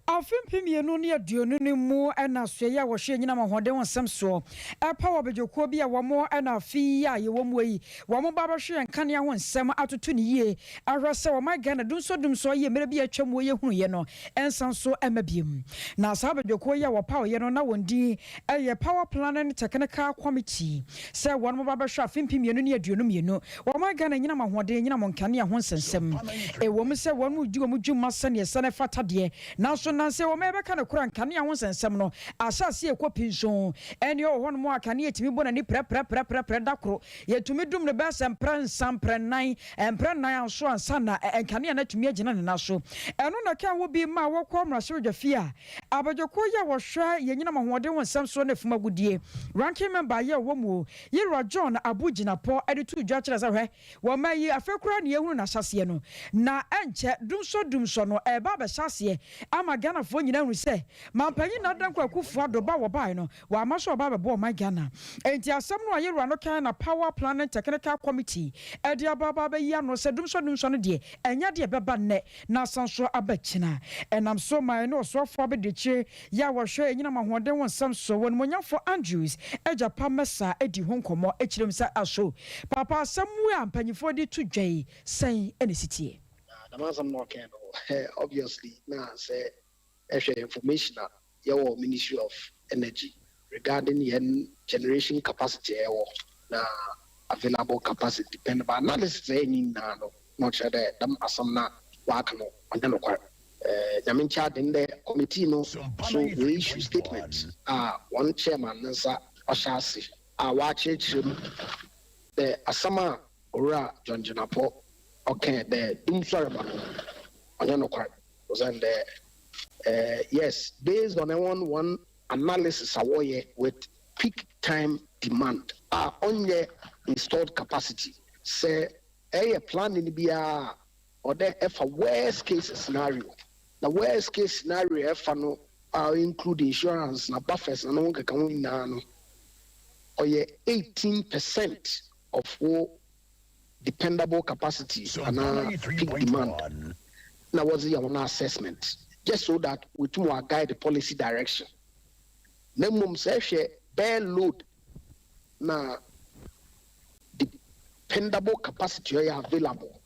Afe 2020 no mu na asoɛeɛ a wɔhwɛ anyinam ahoɔden ho nsɛm soɔ ɛpaw abadwakuo bi a wɔn na afe yi a yɛwɔ mu yi wɔn ba abɛhwɛ yɛn nkanea ho nsɛm atoto no yie ahwɛ sɛ ɔman Ghana dumsɔdumsɔ yie mmerɛ bi a atwa mu yɛhunuiɛ no nsan so mma biom. Na saa abadwakuo yi a wɔpaoeɛ no na wɔn din yɛ Power Planning Technical Committee sɛ wɔn ba bɛhwɛ afe 2022 ɔman Ghana anyinam ahoɔden anyinam nkanea ho nsɛnsɛm. Ɛwom sɛ wɔn redi wɔn dwuma sɛdeɛ ɛsɛ na ɛfata deɛ, nanso nnansa yi wɔn rebɛka no korɛ a nkanea ho nsɛnsɛm no ahyɛ aseɛ rekɔ pinso. Ɛnneɛ wɔ hɔnom a kanea tumi bɔ n'ani prɛprɛprɛprɛprɛ da koro, yɛtumi dum no bɛyɛ sɛ mprɛnsa, mprɛnnan, mprɛnnan nso ansa na nkanea no atumi agyina ne nan so. Ɛno na ɛka ho bi ma wɔkɔ mmarahyɛbadwafie a abadwakuo yi a wɔhwɛ yɛn anyinam ahoɔden ho nsɛm soɔ ne fam agodie Ranking Member yɛ wɔ mu Yerua John Abu Jinapor de too dwa kyerɛ sɛ hwɛ wɔ mma yi afei koraa na yɛhunu n'ahyɛaseɛ no na ɛnkyɛ dumsɔ dumsɔ no ɛreba abɛhyɛ aseɛ ama Ghanafoɔ nyinaa ahunu sɛ Mampanyin Nana Dankwa Akufo Addo ba a wɔbaeɛ no wamma sɛ ɔba abɛboa ɔman Ghana. Enti asɛm no a Yerua no kae na Power Planning Technical Committee de aba aba abɛyi ano sɛ dumsɔ dumsɔ no deɛ ɛnyɛ adeɛ a ɛbɛba nnɛ na asan so aba kyina. Ɛnam so ma ɛne ɔsoafoɔ abadiakyire yi a wɔhwɛ anyinam ahoɔden ho nsɛm so wɔ Onimuonyamfoɔ Andrews Agyapa Mensah di ho nkɔmmɔ kyerɛ mu sɛ aso paapa asɛm yi a mpanyinfoɔ de to dwa yi sɛn na ɛsi teɛ? Na dɛm asɛm no a ɔkãe no, obviously na sɛ ehwɛ information a yɛwɔ wɔ Ministry of Energy regarding hɛn generation capacity a yɛwɔ na available capacity depend but analysis a yɛyɛ ne nyina no na ɔkyerɛ dɛ dɛm asɛm no a wɔaka no ɔnnyɛ nokwar. Nyame nkyɛ adze ndɛ committee no so woe-issue statement a hɔn chairman ne nsa ɔhyɛ ase a ɔakyerɛkyerɛ mu dɛ asɛm a Owura John Jinapor ɔkãe dɛ dumsor reba no ɔnnyɛ nokwar osiandɛ yes based on hɔn hɔn analysis a wɔyɛ with peak time demand a ɔnnyɛ installed capacity, sɛ ɛyɛ planning biara a ɔwɔ dɛ ɛfa worst case scenario, na worst case scenario a ɛfa no a include insurance na buffers na no ho nkekaho nyinaa no ɔyɛ 18% of wo dependable capacity anaa peak demand na wɔdze yɛ hɔn assessment just so that woetum wɔa-guide policy direction. Na mbom sɛ ehwɛ bare load na dependable capacity a ɔyɛ available,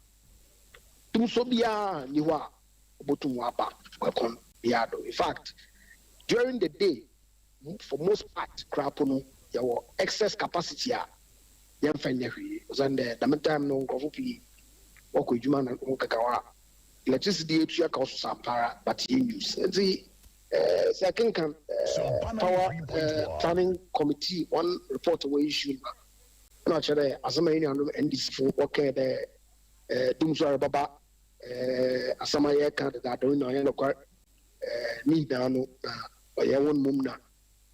tumsɔ biara nnyi hɔ a obotum ɔaba kwan biara do. In fact, during the day, for most part koraa po no, yɛwɔ excess capacity a yɛmmfa nnyɛ hwee osiandɛ dɛm time no nkorɔfo pii wɔkɔ edwuma na wɔkeka hɔ a, electricity yetua ka ɔso sampaara but yenn use. Ntsi sɛ ekenkan Power Planning Committee hɔn report a wɔ issue no a, nna ɔkyerɛ dɛ asɛm a hɛn nuanom NDC fo wɔkɛɛ dɛ dumsor rebɛba, asɛm a yɛreka dedaada no nyina ɔnnyɛ nokwar, ne nyina no na ɔyɛ hɔn mbom na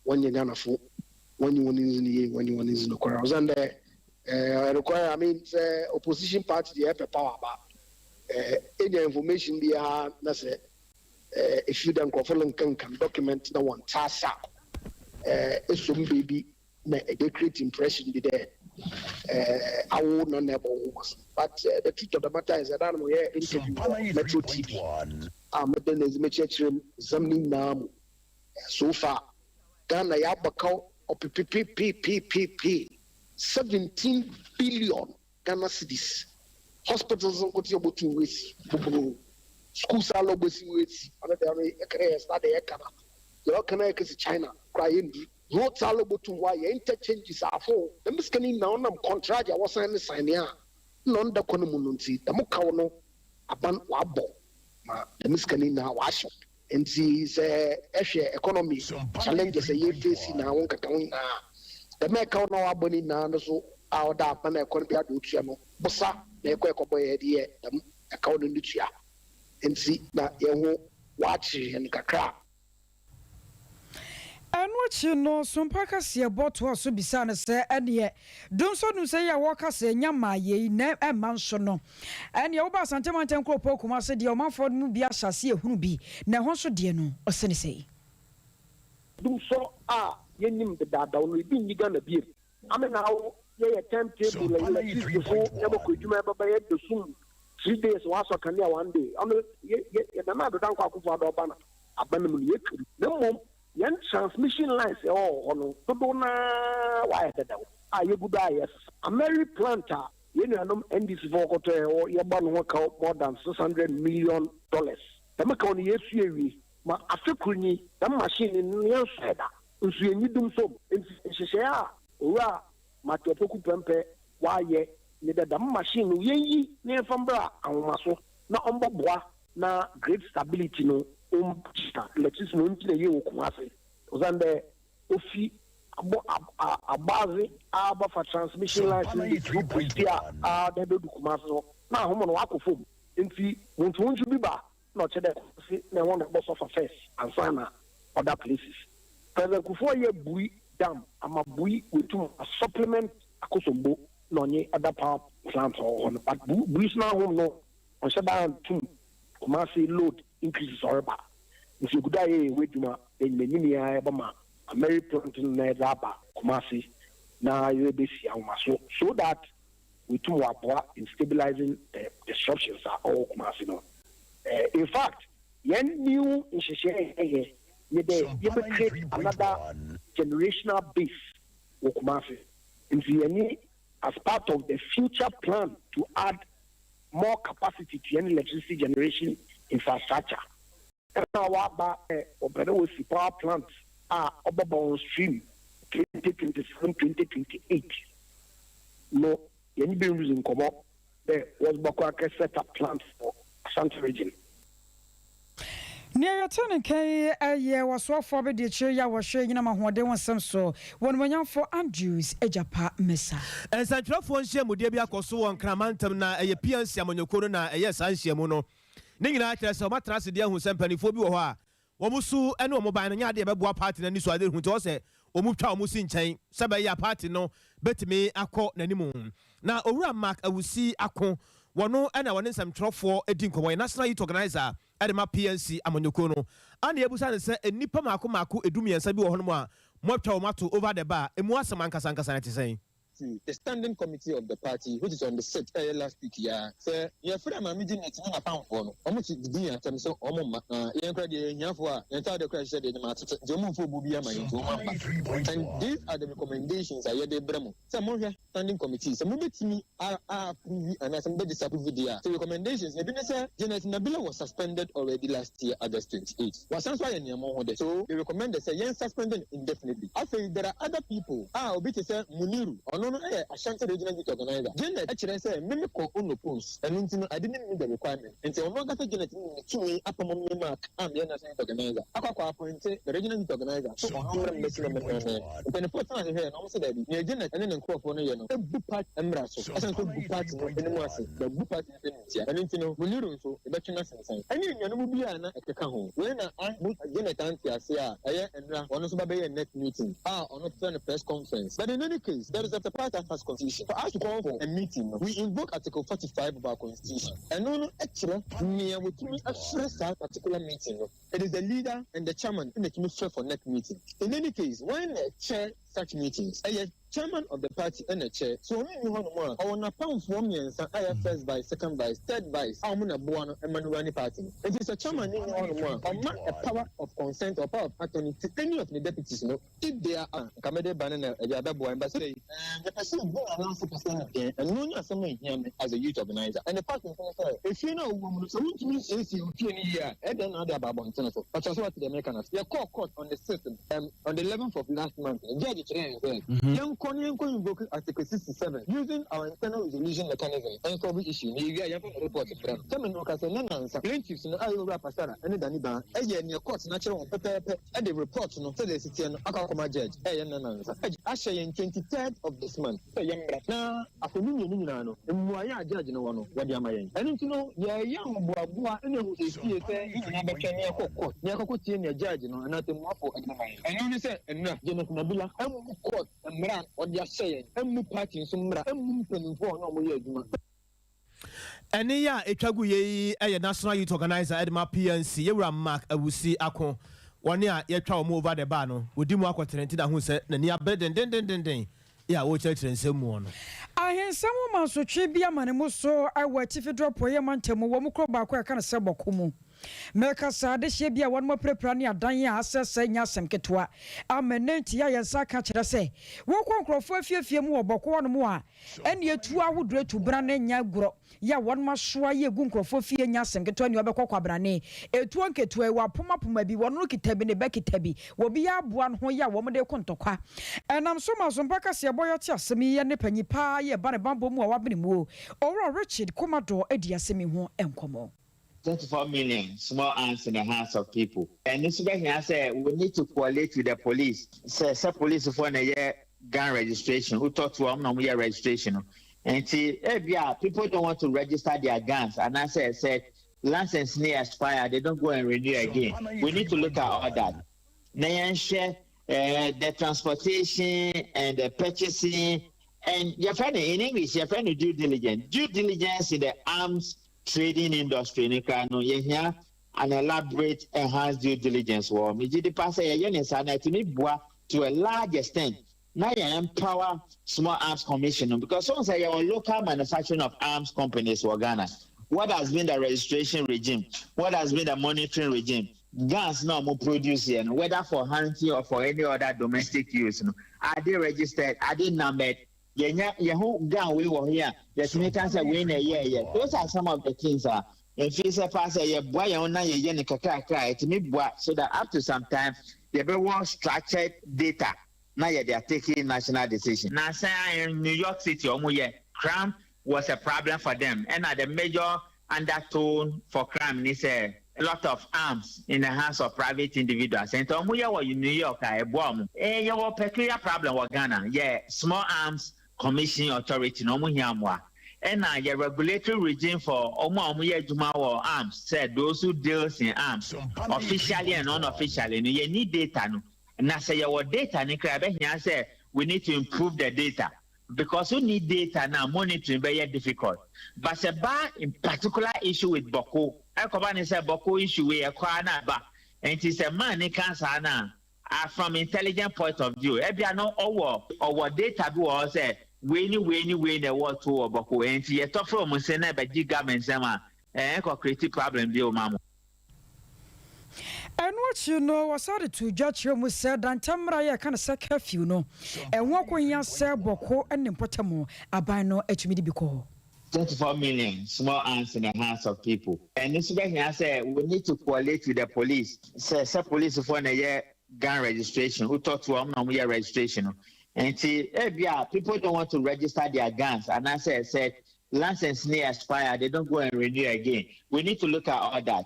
wɔnnyɛ Ghanafo, wɔnye hɔn nndzi no yie, wɔnye hɔn nndzi nokwar. Osiandɛ ɔyɛ nokwar, I mean sɛ opposition party deɛ yɛpɛ power ba. Enya information biara na sɛ efi dɛ nkorɔfo renkenkan document na wɔnntse ase a, esɔ mu beebi na ɛbɛ create impression bi dɛ awo na na ɛbɔ wo ho asɛm. But the truth of the matter is ɛda no meyɛ interview wɔ Metro TV a mede na edzi mekyerɛkyerɛ mu nsɛm no nyinaa mu. So far, Ghana yɛabɔ kaw ɔpepepepepepe 17 billion Ghana cedis. Hospitals nkote ɔbɔtu wesi boboro, schools a lɔbɔsi wesi, ɔno deɛ ɔno yɛkɛrɛ yɛ start yɛka na deɛ ɔka na yɛkɛsi China kora yɛndu, roads a lɔbɔtu hɔ a yɛ interchanges afo dɛm sika no nyinaa ɔnam contract a wɔsan ne sign a na ɔnda kɔ no mu no. Nti dɛm kaw no aban wabɔ ma dɛm sika no nyinaa wahyɛ. Nti sɛ ɛhwɛ economy challenges a yɛfesi na wɔn keka ho nyinaa, dɛm ɛkaw na wabɔ no nyinaa no so a ɔda aban a ɛkɔ no bi ade otua no bosa na ɛkɔ ɛkɔbɔ yɛ de yɛ dɛm ɛkaw no ne tua. Nti na yɛn ho wakyere yɛn kakra. Ɛno akyi no, Sompa kaseɛbɔ toa so bisa no sɛ ɛneɛ dumsɔ dumsɔ yi a wɔka sɛ nya maa yei na ɛma nso no, ɛneɛ woba Asantemantam kuropɔn Kumase deɛ, ɔmanfoɔ no mu bi ahyɛ ase ehunu bi na ɛho nso deɛ no, ɔsɛ ne sɛi. Dumsɔ a yɛnim dedaadaw no ebi nyi Ghana biem ame na awo yɛyɛ time table electricity fo yɛbɛkɔ adwuma yɛbɛba yɛda sum 3 days, wasɔ kanea one day. Ɔno yɛ yɛ Nana Addo Dankwa Akufo Addo ɔba na aba no mu no yɛtwam. Na mmom yɛn transmission lines ɛwɔ hɔ no dodow naa wayɛ dadaw a yɛgu do a yɛsesa. Ameri plant a yɛn nuanom NDC fo kɔtɔ yɛ, yɛbɔ ne ho kaw more than $600 million. Dɛm kaw no yɛsu awie ma afe koro ni. Dɛm machine no yɛnsɔ ɛda nso yɛnyi dum som. Nti nhyehyɛeɛ a Owura Matthew Opoku Prempeh wayɛ ne dɛ dɛm machine no yɛnyi na yɛmfa mbra ahoma so na ɔmbɔboa na grid stability no ɔmgyina, electricity no ɔngyina yie wɔ Kumase, ɔsan dɛ ofi abɔ abɔadze abafa transmission lines no de through Prestea a na ɛbɛdu Kumase no na ahoma no wakɔ fam. Nti wɔntwiwontwi bi ba na ɔkyɛ dɛ Kumase na ɛwɔ na ɛbɔ suffer first ansa na other places. President Kufuor yɛ Bui Dam ama Bui wetum a supplement Akosombo na ɔnye other power plant ɔwɔ hɔ no, but Bui so n'ahom no ɔnhyɛ daa ntum Kumase load increases ɔreba. Nti egu do a yɛyɛ ɛwɔ adwuma enyim yɛ yɛbɛma Ameri plant no na yɛdze aba Kumase na yɛbɛsi ahoma so so that wetum waboa in stabilizing the disruptions a ɔwɔ Kumase no. In fact, yɛn new nhyehyɛe yɛyɛ yɛ dɛ yɛbɛ create another generational base wɔ Kumase. Nti yɛne as part of the future plan to add more capacity to yɛn electricity generation infrastructure, ɛna waba ɛ ɔpɛ dɛ wɔsi power plant a ɔbɛbɔ on stream 2027, 2028 no. Yɛne bi nruzi nkɔmmɔ dɛ wɔbɛkɔ akɛ set up plant for Ashanti Region. Nea yɛte ne nkan ɛyɛ wɔsoafoɔ bɛde akyire yi a wɔhwɛ nyinam ahoɔden ho nsɛm so, wɔnomonyamfo Andrews Agyapa Mesa. Nsɛntwerɛfoɔ nhyiamudeɛ bi akɔ so wɔ Nkraman ntam na ɛyɛ PNC amanyɔkuo no na ɛyɛ saa nhyiamu no. Ne nyinaa kyerɛ sɛ ɔmatena ase deɛ ahu sɛ mpanimfoɔ bi wɔ hɔ a wɔn so ne wɔn ban no nyɛ adeɛ bɛboa party no ani so ade hu, nti wɔ sɛ wɔn twa wɔn si nkyɛn sɛ bɛyɛ a party no bɛtumi akɔ n'anim. Na Owura Mark Awusi Ako, wɔno ɛna wɔne nsɛmtwerɛfoɔ di nkɔmmɔ, yɛ national youth organizer ɛde ma PNC amanyɔkuo no, ana ebusa ne sɛ nnipa mako mako 13 bi wɔ hɔnom a moatwa wɔn ato over the bar, emu asɛm ankasa ankasa na ɛte sɛn? To the standing committee of the party, which is on the 6th, ɛyɛ last week ya, sɛ yɛfrɛ Maame Janet ne n'apamfoɔ no, ɔmo ti didi yɛn atɛm sɛ ɔmo mma na yɛn kora deɛ yɛn hiafoɔ a yɛn ntaade kora hyehyɛ deɛ ɛnyɛma atete, nti ɔmo nfo obu bi ama yɛn, nti ɔmo amba. And these are the recommendations a yɛde brɛ mo sɛ monhwɛ, standing committee, sɛ mobɛtumi a approve anaasɛ mobɛ disapprove deɛ a. So recommendations na ebi ne sɛ Janet Nabila was suspended already last year August 28. Wasan so ayɛ nneɛma ho de, so they recommended sɛ yɛn suspended indefinitely. Afei there are other people a obi te sɛ Muniru, ɔno no yɛ Ashanti Regional Youth Organizer. Janet ɛkyerɛ sɛ mímí kɔ unopose, ɛno nti no I didn't meet the requirement, nti ɔno ankasa Janet ní ne tumi apam mi mark a meyɛ national youth organizer akɔ appoint the regional youth organizer so ɔno mmerɛ mbɛsi na mɛmɛmɛ. Mpanimfoɔ tena ase hwɛ na wɔn sɛ dɛbi, nea Janet ɛne ne nkurɔfoɔ no yɛ no ebu party mmra so, ɛsan so bu party no anim ase na bu party no anim tia. Ɛno nti no Muniru nso ebɛtwe n'asensan ɛne nnuanom bi a na ɛkeka ho wei na Janet ante ase a ɛyɛ nnra ɔno nso ba bɛyɛ net meeting a ɔno frɛ no press conference. But in any case, there is a party has constitution. For us to call for a meeting no, we invoke article 45 of our constitution. Ɛno no kyerɛ nea wɔtumi afrɛ saa particular meeting no. It is the leader and the chairman na ɛtumi frɛ for NEC meeting. In any case, hwan na ɛchair such meetings? Ɛyɛ chairman of the party na ɛchair. Sɛ ɔno nni hɔnom a, ɔwɔ n'apamfoɔ mmiɛnsa a ɛyɛ first vice, second vice, third vice a wɔn na ɛboa no ma no runni party no. Enti sɛ chairman no nni hɔnom a, ɔma a power of consent or power of attorney to any of ne deputies no if they are a nka mede ba no na ɛde abɛboa me but sɛdɛn ɛɛ mepɛ sɛ obu me anaasɛ pɛ sɛ deɛn ɛno ne asɛm a ɛhia me as a youth organizer and the fact nso ne sɛ efie no a wowɔ mu no sɛ wontumi nsiesie wo fie no yie a ɛdɛn na wode aba abɔntene so pakyɛ sɛ woate deɛ meka no ase yɛkɔɔ court on the sixth um, on the 11th of last month no judge kyerɛɛ yɛn sɛ yɛnkɔ na yɛnkɔ invoke article 67 using our internal resolution mechanism ɛnsolve issue na yɛwie a yɛmfa report brɛ no sɛ me ne wo kasa nnɛ nnansa plaintiffs no a ɛyɛ owura Pasara ne Dani Baa yɛɛ nea court no akyerɛ wɔn pɛpɛɛpɛ de report no sɛdeɛ ɛsi teɛ no akɔ akɔma judge ɛyɛ nna nnansa. Judge ahyɛ yɛn 23rd of this month sɛ yɛmmra na afanu mmienu nyinaa no mmuaeɛ a judge no wɔ no wɔde ama yɛn. Ɛno nti no yɛreyɛ ahoboaboa ne ahosiesie sɛ yɛn nyinaa bɛtwɛn na yɛakɔ court na yɛakɔkɔ tie nea judge no anaa atemmuafoɔ de bɛma yɛn. Ɛno ne sɛ nnora James Nabila ammu court mmara a ɔde ahyɛ yɛn, ammu party nso mmara, ammu mpanimfoɔ a ɔne wɔn yɛ adwuma. Ɛnne yi a ɛtwa gu yɛ yi yɛ National Youth Organiser de ma PNC, Yɛwura Mark Awusi Ako. Wɔn a yɛtwa wɔn over the bar no, wɔdi mu akɔtene nti na hu sɛ n'ani abere dendendenden yɛ a wɔrekyerɛkyerɛ nsɛm mu no. Ahensɛm ho mansotwe bi ama ne mu so wɔ Atifi do Apueeɛ Mantam mu wɔ mu kuro baako a yɛka no sɛ Bɔko mu. Mereka saa adehyeɛ bi a wɔnom apirapira ne adan a asɛesɛe nyɛ asɛm ketewa ama ɛnnɛ nti a yɛn nsa aka kyerɛ sɛ wokɔ nkurɔfoɔ afiefie mu wɔ Bɔko hɔnom a Ɛnneɛ tuo ahodoɔ atu brane nyɛ agorɔ yɛ a wɔnom asoa yɛ gu nkurɔfoɔ fie nyɛ asɛm ketewa nea ɔbɛkɔ kwabrane etuo nketewa yi wɔapom apoma bi wɔn no kita bi ne ba kita bi wɔ bi yɛ aboa no ho yɛ a wɔn de ko ntɔkwa ɛnam so ma asompa kaseɛbɔ yɛte asɛm yi yɛ ne panyin paa yɛ ɛba ne banbɔ mu a wabene muo Owura Richard Komador adi asɛm yi ho nkɔmɔ. 34 million small arms in the hands of people. Ɛno nso bɛhia sɛ we need to coalate with the police sɛ sɛ policefoɔ na ɛyɛ gun registration wotɔ tuo a wɔn na wɔyɛ registration no nti ebia people don't want to register their guns anaasɛ sɛ license no expire they don't go and renew again we need to look at all that na yɛnhwɛ eh, the transportation and the purchasing and yɛfrɛ no in English yɛfrɛ no due diligence due diligence in the arms trading industry no koraa no, yɛhia an elaborate enhanced due diligence wɔ hɔ. Megye di paa sɛ yɛyɛ ne saa no a, ɛtumi boa to a large extent na yɛ empower small arms commission no because wohu sɛ yɛwɔ local manufacturing of arms companies wɔ Ghana. What has been the registration regime? What has been the monitoring regime? Guns na wɔn produce yɛ no, whether for hunting or for any other domestic use no, are they registered? Are they numbered? Yɛnya yɛn ho gown wei wɔ he a, yɛtumi ka sɛ wei na ɛyɛɛyɛ. Those are some of the things a mfii sɛ paa sɛ yɛboa yɛn ho na yɛyɛ no kakrakra a, ɛtumi boa so that up to some time yɛbɛwɔ structured data na yɛde atake national decision. Na sɛ in New York City wɔn yɛ, crime was a problem for them ɛna the major undertone for crime ne sɛ lot of arms in the hands of private individuals nti ɔmo yɛ wɔ New York a ɛboa ɔmo. Eh yɛwɔ peculiar problem wɔ Ghana yɛ small arms commission authority no ɔmo hia mmoa ɛna yɛ regulatory regime for ɔmo a ɔmo yɛ adwuma wɔ arms sɛ those who deals in arms officially and unofficially no yɛnni data no na sɛ yɛwɔ data no koraa ɛbɛhia sɛ we need to improve the data. Because wo nni data no a monitoring bɛyɛ difficult but sɛ ba in particular issue with Bawku ɛkɔba ne sɛ Bawku issue wei ɛkɔ ara na aba nti sɛ man no ka saa no a ah from intelligent point of view ɛbia no ɔwɔ ɔwɔ data bi wɔ hɔ sɛ wei ne wei ne wei na ɛwɔ to wɔ Bawku nti yɛtɔ frɛ wɔn se na ɛbɛgye government nsam a ɛnkɔ create problem bio ma mo. Ɛno akyi no, wɔsan de too dwa kyerɛɛ mu sɛ dantam mmara a yɛka no sɛ curfew no, ɛho akɔhia sɛ Bɔko ne mpɔtam aban no atumi de bi kɔ hɔ. 34 million small arms in the hands of people. Ɛno nso bɛhia sɛ we need to coalate with the police sɛ sɛ policefoɔ na ɛyɛ gun registration wotɔ tuo a wɔn na wɔyɛ registration no nti ebia people don't want to register their guns anaasɛ sɛ license no expire they don't go and renew again we need to look at all that.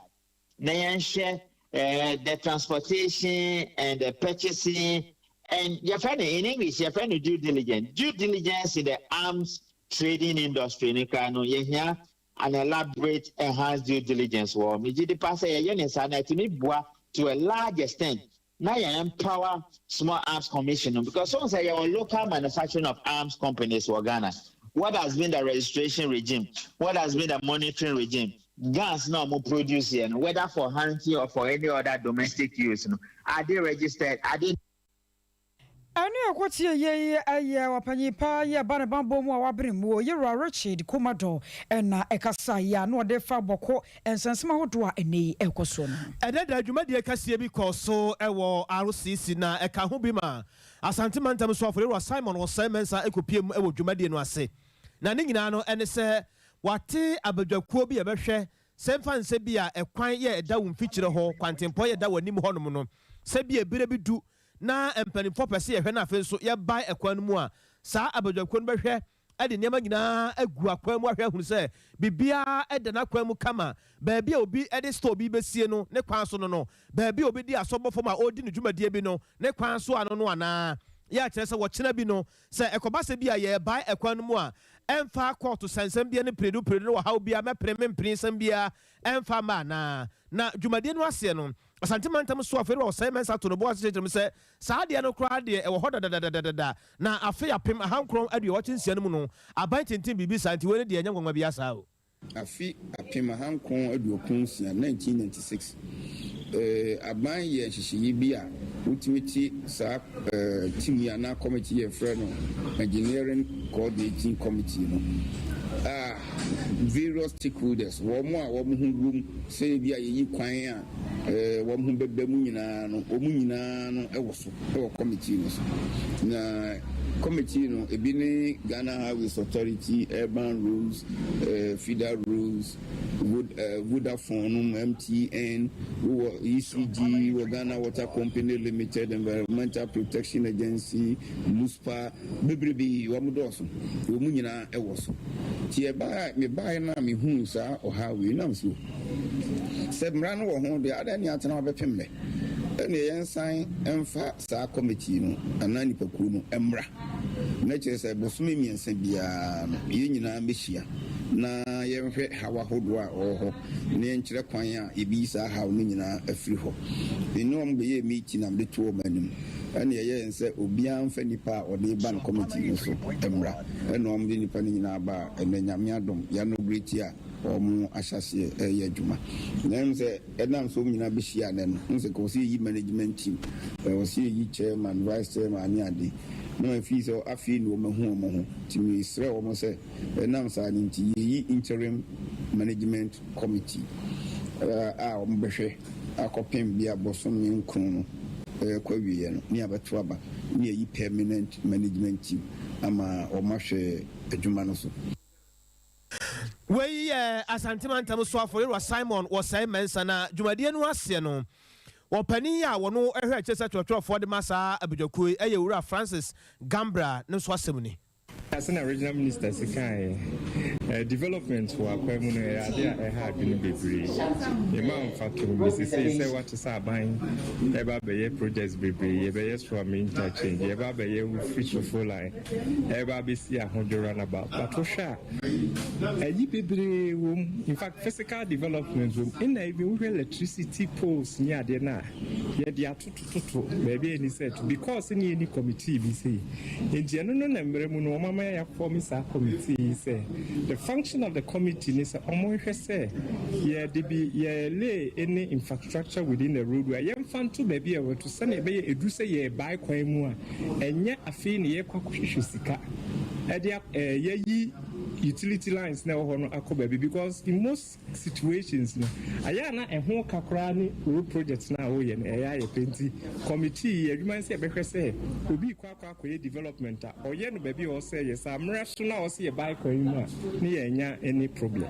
Na yɛnhwɛ eh, the transportation and the purchasing and yɛfrɛ no in English yɛfrɛ no due diligence due diligence in the arms trading industry no koraa no yɛhia an elaborate enhanced due diligence wɔ hɔ. Megye di paa sɛ yɛyɛ ne saa no ɛtumi boa to a large extent. na yɛn empower Small Arms Commission no, because wohu sɛ yɛwɔ local manufacturing of arms companies wɔ Ghana. What has been the registration regime? What has been the monitoring regime? Guns na ɔmo produce yɛ no, whether for hunting or for any other domestic use no, are they registered? Are they Ɛne ɛkɔtie yei yɛ ɔpanyin pa yi a ɛba ne banbɔ mu a wabere muo, Yewura Richard Kumador na ɛkasa yi a na ɔde fa Bɔko nsɛnsɛm ahodoɔ a ɛnnɛ yi ɛrekɔ soɔ no ho. Ɛnnɛ da dwumadie kɛseɛ bi kɔɔ so wɔ RCC na ɛka ho bi ma Asante Mantam Soafoɔ Yewura Simon Osei Mensah kɔpue mu wɔ dwumadie no ase. Na ne nyinaa no ne sɛ wɔate abadwakuo bi a ɛbɛhwɛ sɛ mfa nsɛ bi a ɛkwan yɛ ɛda wo mfikyire hɔ, kwantempɔn yɛ ɛda w'anim hɔnom no, sɛ bi a ɛberɛ bi du na mpanimfoɔ pɛ sɛ yɛhwɛ na afei nso yɛbae ɛkwan no mu a, saa abadwakuo no bɛhwɛ de nneɛma nyinaa agu akwan mu ahwɛ ahunu sɛ biribiara da n'akwan mu kama, baabi a obi de store bi bɛsie no ne kwan so no no, baabi a obi de asɔ bɔ fam a ɔredi ne dwumadie bi no ne kwan so ano no anaa. Yɛ a kyerɛ sɛ wɔkyena bi no, sɛ ɛkɔba sɛ bi a yɛrebae ɛkwan no mu a, ɛmfa kɔɔto sɛnsɛm biara ne piredu piredu ne ɔhaw biara mɛpere mempene nsɛm biara ɛmfa mma anaa. Na dwumadie no aseɛ no, Asante Mantam soafo Ewura Osei Mensah too ne bo ase kyerɛkyerɛ mu sɛ, saa adeɛ no koraa deɛ ɛwɔ hɔ dadadadadada, na afe 1986 no mu no, aban tintim biribi saa, nti wei no deɛ ɛnyɛ nwanwa biara saa o. Afe 1996, 1996, aban yɛɛ nhyehyɛeɛ bi a wotumi te saa team yi anaa committee yi a yɛfrɛ no Engineering Coordinating Committee no a various stakeholders, wɔn a wɔn ho wom sɛ ebi a yɛyi kwan a wɔn ho bɛba mu nyinaa no, wɔn nyinaa no wɔ so wɔ committee no so. Na committee no, ebi ne Ghana Highways Authority, Urban Roads, Feeder Roads, Vodafone nom, MTN, wowɔ ECG, wɔ Ghana Water Company Limited, Environmental Protection Agency, LUSPA, Bebrebe, wɔn dɔɔso, wɔn nyinaa wɔ so. Nti ɛbaa, mebaeɛ no a mehuu saa ɔhaw wei, na mese o, sɛ mmara no wɔ ho deɛ, adɛn ne atena hɔ bɛpem nnɛ? Ɛnneɛ yɛnsan mfa saa committee no anaa nnipakuo no mmra. Na kyerɛ sɛ bosome mmiɛnsa biara no, yɛn nyinaa mmɛhyia na yɛnhwɛ haw ahodoɔ a ɛwɔ hɔ na yɛnkyerɛ kwan a yɛbɛyi saa haw no nyinaa afiri hɔ. Me ne wɔn bɛyɛɛ meeting na mede too wɔn anim. Ɛna yɛyɛɛ no sɛ obiara mfa nipa a ɔde reba no committee no so mmra. Ɛna wɔn de nipa no nyinaa baa. Ɛnɛ Nyame adom yɛanogratie a wɔn ahyɛaseɛ reyɛ adwuma. Na ɛm sɛ ɛnam sɛ wɔn nyinaa bɛhyia nnɛ no, wohu sɛ nka wɔsɛ yɛyi management team, wɔsɛ yɛyi chairman, vice chairman ne ade. Na ma feel sɛ afei na wɔn ahu wɔn ho. Nti mesrɛ wɔn sɛ ɛnam saa no nti yɛyi interim management committee a wɔbɛhwɛ akɔpem bia bosome nkron no rekɔ awieɛ no ne abɛto aba ne ayi permanent management team ama wɔn ahwɛ adwuma no so. Wei yɛ Asante Mantam Soafoɔ Yewura Simon Osei Mensah na dwumadie no aseɛ no ɔpanin a ɔno hwɛ akyire sɛ twerɛtwerɛfoɔ de ma saa abadwakuo yi yɛ Owura Francis Gambra no nso asɛm ni. Sɛnea Regional Minister si kaeɛ, development wɔ akwan mu no ɛyɛ adeɛ a ɛha adwene bebree. Yɛma mfatoho bi sesei sɛ woate sɛ aban ɛreba abɛyɛ projects bebree, yɛbɛyɛ Suame interchange, yɛreba abɛyɛ Wofiri line, ɛreba abɛsi Ahodwo runabout. But wohwɛ a, ayi bebree wɔ mu. In fact, physical development wɔ mu. Ɛna even wohwɛ electricity poles ne adeɛ no a, yɛde ato Toto baabi a ɛni sɛ to because ne yɛni committee bi sei nti ɛno no na mmerɛ mu no wɔn ama yɛ form saa committee yi sɛ the function of the committee ne sɛ wɔn nhwɛ sɛ yɛde bi yɛ lay any infrastructure within the roadway a yɛmfa nto baabi a ɛwɔ to sɛnea ɛbɛyɛ ɛduru sɛ yɛrebae kwan mu a ɛnyɛ afei ne yɛkɔ akɔhwehwɛ sika ɛde yɛyi utility lines na ɛwɔ hɔ no akɔ baabi because in most situations no, ayɛ a na ɛho ka koraa ne road project no a woyɛ no ɛyɛ ayɛ pɛ nti committee yi adwuma ne sɛ yɛbɛhwɛ sɛ obi rekɔ akɔ akɔyɛ development a ɔyɛ no baabi a ɔwɔ sɛ yɛ saa mmerɛ so na ɔwɔ sɛ yɛbae kwan yi mu a ne yɛannya any problem.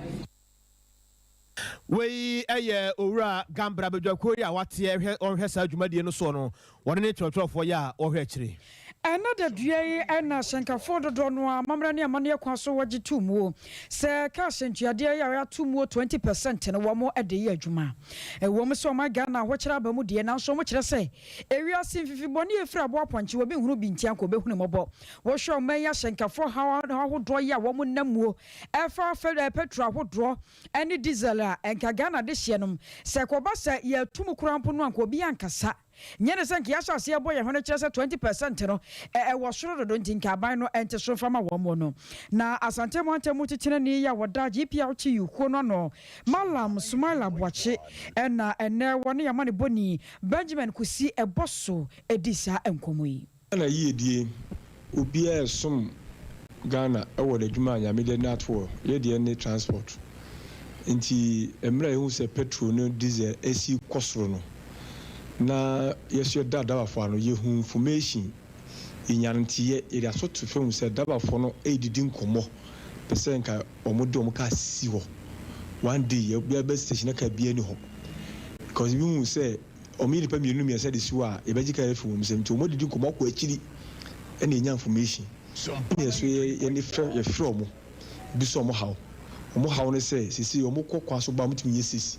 Wei yɛ Owura Gambra badwakuo yi a wateɛ hwɛ ɔnhwɛ saa dwumadie no soɔ no, wɔne ne twerɛtwerɛfoɔ yɛ a wɔhwɛ akyire. Ɛnnɛ da dua yi na ahyɛnkafoɔ dodoɔ no ara amammerɛ ne amanneɛ kwan so wɔgye to muo sɛ kaa hyɛntuadeɛ yi a wɔato muo 20 percent no wɔn de yɛ adwuma. Ɛwom sɛ ɔman Ghana ahokyerɛ aba mu deɛ nanso wɔkyerɛ sɛ ewiase mfifi bɔne a ɛfiri aboa apɔnkye obi nhunu bi nti anka ɔbɛhunu mmɔbɔ. Wɔhwɛ ɔman yi ahyɛnkafoɔ haw ahodoɔ yi a wɔn nam muo ɛfa petrol ahodoɔ ne diesel a ɛnka Ghana dehyeɛ nom sɛ ɛkɔba sɛ yɛto mu koraa mpo no anka obiara ankasa. Nyɛ ne sɛ nka yɛahyɛ aseɛ bɔ yɛn ho no kyerɛ sɛ 20 percent no ɛwɔ soro dodo nti nka aban no nte so mfa ma wɔn no. Na Asante mantam mu titenani yi a wɔda GPRTU kuo no ano, Mallam Sumaila Boakye na ɛnnɛ wɔne yɛn amanebɔni Benjamin Kusi Ɛbɔso dii saa nkɔmmɔ yi. Ghana yiedie, obiara ɛsom Ghana wɔ n'adwuma a Nyame de no ato hɔ, yɛ deɛ ne transport. Nti mmerɛ a yɛhu sɛ petrol ne diesel ɛsi kɔ soro no, na yɛso yɛda driverfoɔ ano, yɛhu information, yɛnya no nteyɛ, yɛde aso to fam sɛ driverfoɔ no ɛredidi nkɔmmɔ, pɛ sɛ nka wɔn de wɔn car sisi hɔ. One day yɛba station na car biara nni hɔ, because ebi hu sɛ. Wɔyɛ nnipa mmienu mmiɛnsa de si hɔ a, yɛbɛgye car afiri wɔn nsam. Nti wɔdidi nkɔmmɔ akɔ akyiri ɛna yɛnya information. Ɛna yɛso yɛ yɛne frɛ yɛfrɛ wɔn bisa wɔn haw. Wɔn haw ne sɛ seesei wɔkɔ kwan so ba a wɔtumi nyɛ six.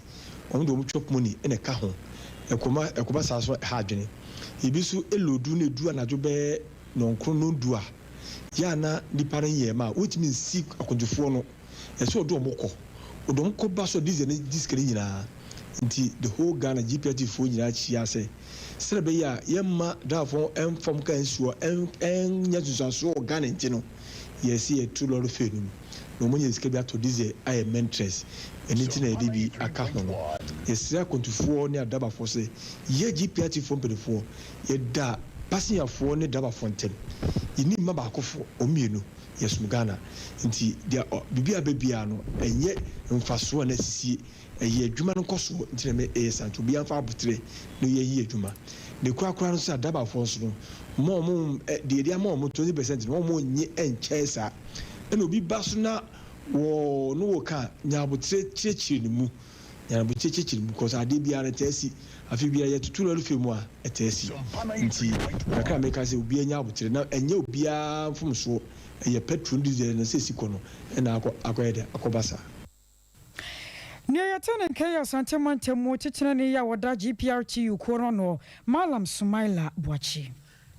Wɔn de wɔn chop money ɛna ɛka ho. Ɛkɔma ɛkɔba saa nso a ɛha adwene. Ebi nso loadu na ɛduru anadwo bɛyɛ nnɔnkron nnɔndu a, yɛ a na nnipa no nyɛɛ ma a wɔntumi nsi akwantufoɔ no. Ɛsɛ ɔde ɔmo kɔ. Ɔde ɔmo kɔ ba so a diesel no gye sika no nyinaa. Nti the whole Ghana GPRT foɔ nyinaa kyia sɛ sɛdeɛ ɛbɛyɛ a yɛmma driverfoɔ ɛmfa ɔmo kaa nsi hɔ ɛnyɛ nsunsuansoɔ wɔ Ghana nti no yɛse yɛto lorry fare no mu na ɔmo anya sika bi atɔ diesel ayɛ mentress ɛno nti na yɛde bi aka ho no. Yɛsrɛ akwantufoɔ ne adrabafoɔ sɛ yɛ GPRT foɔ mpaninfoɔ yɛda passengerfoɔ ne driverfoɔ ntɛm. Yɛnni mma baakofoɔ, ɔmo mmienu. Yɛsom Ghana nti deɛ biribi a ɛba biara no ɛnyɛ mfasoɔ anaa asisie, ɛyɛ adwuma no nkɔsoɔ nti na ɛma ɛyɛ saa nti obiara mfa aboterɛ na yɛnyi adwuma. Ne korakora no nso adabafoɔ nso no mma wɔn deɛ yɛde ama wɔn 20 percent no wɔn nnye nkyɛn saa. Ɛna obi ba so na wɔ ne wɔ ka a nya aboterɛ kyerɛkyerɛ ne mu. Nya aboterɛ kyerɛkyerɛ ne mu because adeɛ biara no ɛtaa si. Afe biara yɛtoto lɔre fɛ mu a ɛtaa si. Nti kakra a meka sɛ obiara nya aboterɛ na ɛnyɛ obiara mfomsoɔ ɛyɛ petrol ne diesel no sɛ ɛsi kɔ no na akɔ akɔyɛ dɛn akɔba saa. Nea yɛte ne nka yi Asante mantam mu titenani a ɔda GPRTU kuo no ano, Mallam Sumaila Boakye.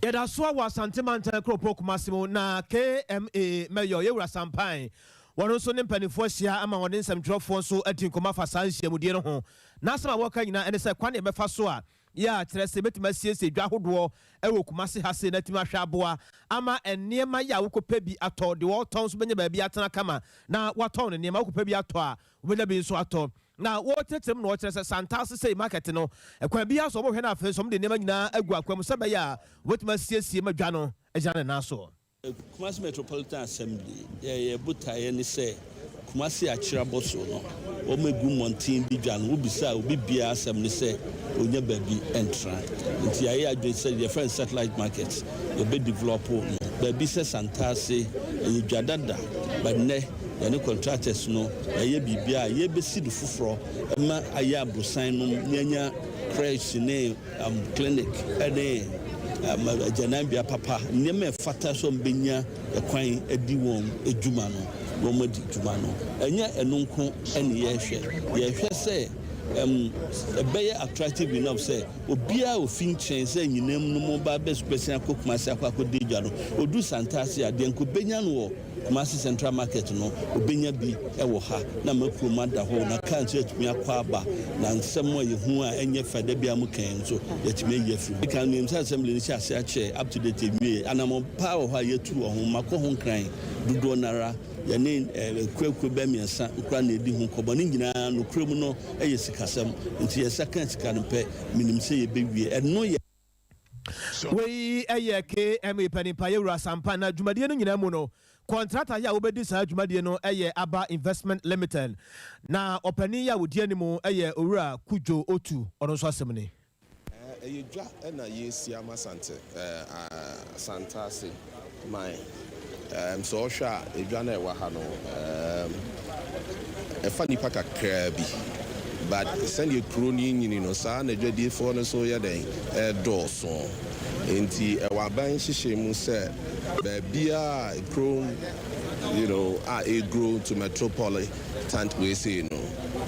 Yɛda soa wɔ Asante mantam kuropɔn Kumasi mu na KMA Mayor Yɛwura Sampan wɔn nso ne mpaninfoɔ ahyia ama wɔne nsɛmtwerɛfoɔ nso adi nkɔmmɔ afa saa nhyiamudie no ho. N'asɛm a wɔka nyinaa ne sɛ kwan a yɛbɛfa so a yɛ a kyerɛ sɛ yɛbɛtumi asiesie dwa ahodoɔ wɔ Kumasi ha sei na atumi ahwɛ aboa ama nneɛma yɛ a wokɔpɛ bi atɔ, deɛ ɔretɔn nso bɛnya baabi atena kama na watɔn ne nneɛma, wokɔpɛ bi atɔ a wobɛnya bi nso atɔ. Na wɔrekyerɛkyerɛ mu na wɔkyerɛ sɛ Santase sei market no, kwan biara so wɔhwɛ no afei nso wɔde nneɛma nyinaa agu akwan mu sɛ ɛbɛyɛ a wɔbɛtumi asiesie ma dwa no agyina ne nan so. Kumasi Metropolitan Assembly, yɛ botaeɛ ne sɛ Kumasi akyere abɔso no wɔn agu mmɔnten di dwa no, wobisa a obi biara asɛm ne sɛ ɔnya baabi ntra. Nti yɛayɛ adwene sɛ deɛ yɛfrɛ no satellite market yɛbɛ develop no baabi sɛ Santase, ɛyɛ dwa dada but nnɛ yɛne contractors no yɛayɛ biribiara a yɛbɛsi no foforɔ ma ayɛ aborosan nom na yɛanya crèche ne Clinic ne agyananbea papa, nneɛma a ɛfata sɛ wɔbɛnya kwan adi wɔn dwuma no, na wɔadi dwuma no. Ɛnyɛ ɛno nko ne yɛrehwɛ. Yɛrehwɛ sɛ ɛbɛyɛ attractive enough sɛ obiara a ofi nkyɛn sɛ anyinam no mu ba bɛsen akɔ Kumasi akɔ akɔdi dwa no, ɔduru Santase a, deɛ nka ɔbɛnya no wɔ Kumasi Central Market no, obenya bi wɔ ha na ama kurom ada hɔ, na kaa nso atumi akɔ aba, na nsɛm a yɛhu a ɛnyɛ fɛ da biara mu kan nso, yɛatumi ayi afiri mu. Kan no, yɛnim sɛ Assembly no hyɛɛ ase akyɛ up to date nwiei. Anammɔn paa wɔ hɔ a yɛatu wɔ ho. Makɔ ho nkran dodoɔ no ara. Yɛne akuakuo bɛyɛ mmiɛnsa koraa na ɛdi ho nkɔmmɔ. Ne nyinaa, nokorɛ mu no, ɛyɛ sikasɛm. Nti yɛn nsa ka sika no pɛ, menim sɛ yɛbɛwie. Ɛno yɛ. Wei yɛ KMA panin pa Yɛwura Sampa na dwumadie no nyinaa mu no kɔntrata yi a wobɛdi saa dwumadie no yɛ Aba Investment Limited na ɔpanin yi a ɔdi anim yɛ Owura Kudjo Otu ɔno nso asɛm ni. Ɛyɛ dwa na yɛresi ama Sante, Santase man. Sɛ ɔhwɛ a, edwa no a ɛwɔ ha no, ɛfa nnipa kakraa bi. But sɛdeɛ kuro no renyini no, saa ara na adwadiefoɔ no nso reyɛ dɛn? Ɛredɔɔso. Enti ɛwɔ aban nhyehyɛe mu sɛ baabiara a kurom you know, a ɛregrow to metropolitan wei sei no,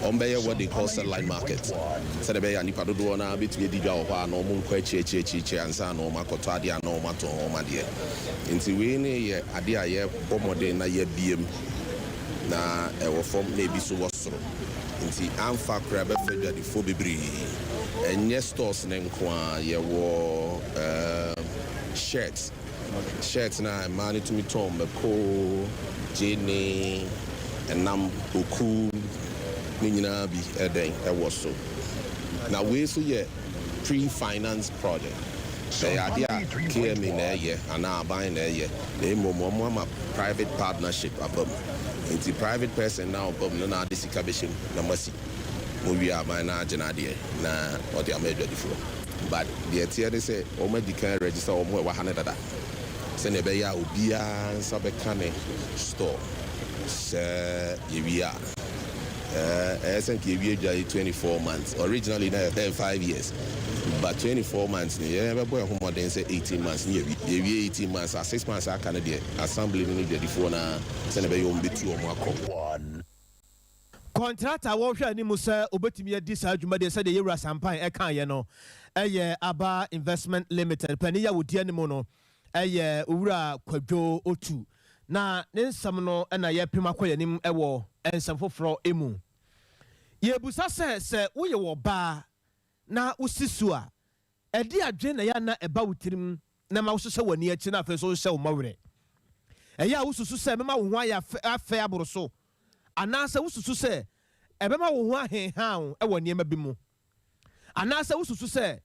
wɔbɛyɛ what they call satellite market sɛdeɛ ɛbɛyɛ a nnipa dodoɔ no ara bɛtumi adi dwa wɔ hɔ a na wɔnkɔ akyiri akyiri akyiri akyiri ansa na wɔakɔtɔ adeɛ anaa wɔatɔn wɔn adeɛ. Nti wei ne yɛ adeɛ a yɛbɔ mmɔden na yɛabue mu na ɛwɔ fam na ebi nso wɔ soro. Nti amfa koraa ɛbɛfa adwadifoɔ bebree. Ɛnyɛ stores no nko ara, yɛwɔ shirt, shirt no a mmaa no tumi tɔn mako, gyeene, ɛnam, poku ne nyinaa bi ɛdɛn ɛwɔ so. Na wei nso yɛ pre-finance project. Ɛyɛ adeɛ a KMA na ɛyɛ anaa aban na ɛyɛ na mmom wɔn ama private partnership aba mu. Nti private person na ɔba mu no na ade sika bɛhyɛ mu na moasi. Mowie a aban no agye n'adeɛ na ɔde ama adwadifoɔ. But deɛ ɛteɛ ne sɛ wɔn adi kan register wɔn a ɛwɔ ha no dada sɛdeɛ ɛbɛyɛ a obiara nsa bɛka ne store sɛ yɛwie a. Ɛyɛ sɛ nka yɛwie adwa yi 24 months. Originally na ɛyɛ 5 years but 24 months no yɛn bɛbɔ yɛn ho mmɔden sɛ 18 months ne yɛwie. Yɛwie 18 months a, 6 months a aka no deɛ assembly no ne dwadifoɔ no ara sɛdeɛ ɛbɛyɛ wɔn bɛtu wɔn akɔ. Kɔntrata a wɔrehwɛ anim sɛ obetumi adi saa dwumadi yi sɛdeɛ Yɛwura Sampan kaeɛ no yɛ Aba Investment Limited. Panin yi a ɔdi anim no yɛ Owura Kwadwo Otu. Na ne nsɛm no na yɛrepem akɔ yɛn anim wɔ nsɛm foforɔ mu. Yɛrebisa sɛ, sɛ woyɛ ɔbaa na wosi so a, Ɛdeɛn adwene na ɛyɛ a na ɛba wo tirim na ɛma wohyehyɛ w'ani akyi na afei nso wohyɛ wo mma werɛ? Ɛyɛ a wosusu sɛ ɛbɛma wo ho ayɛ fɛ aboro so? Anaasɛ wosusu sɛ ɛbɛma wo ho ahenhan wo wɔ nneɛma bi mu? Anaasɛ wosusu sɛ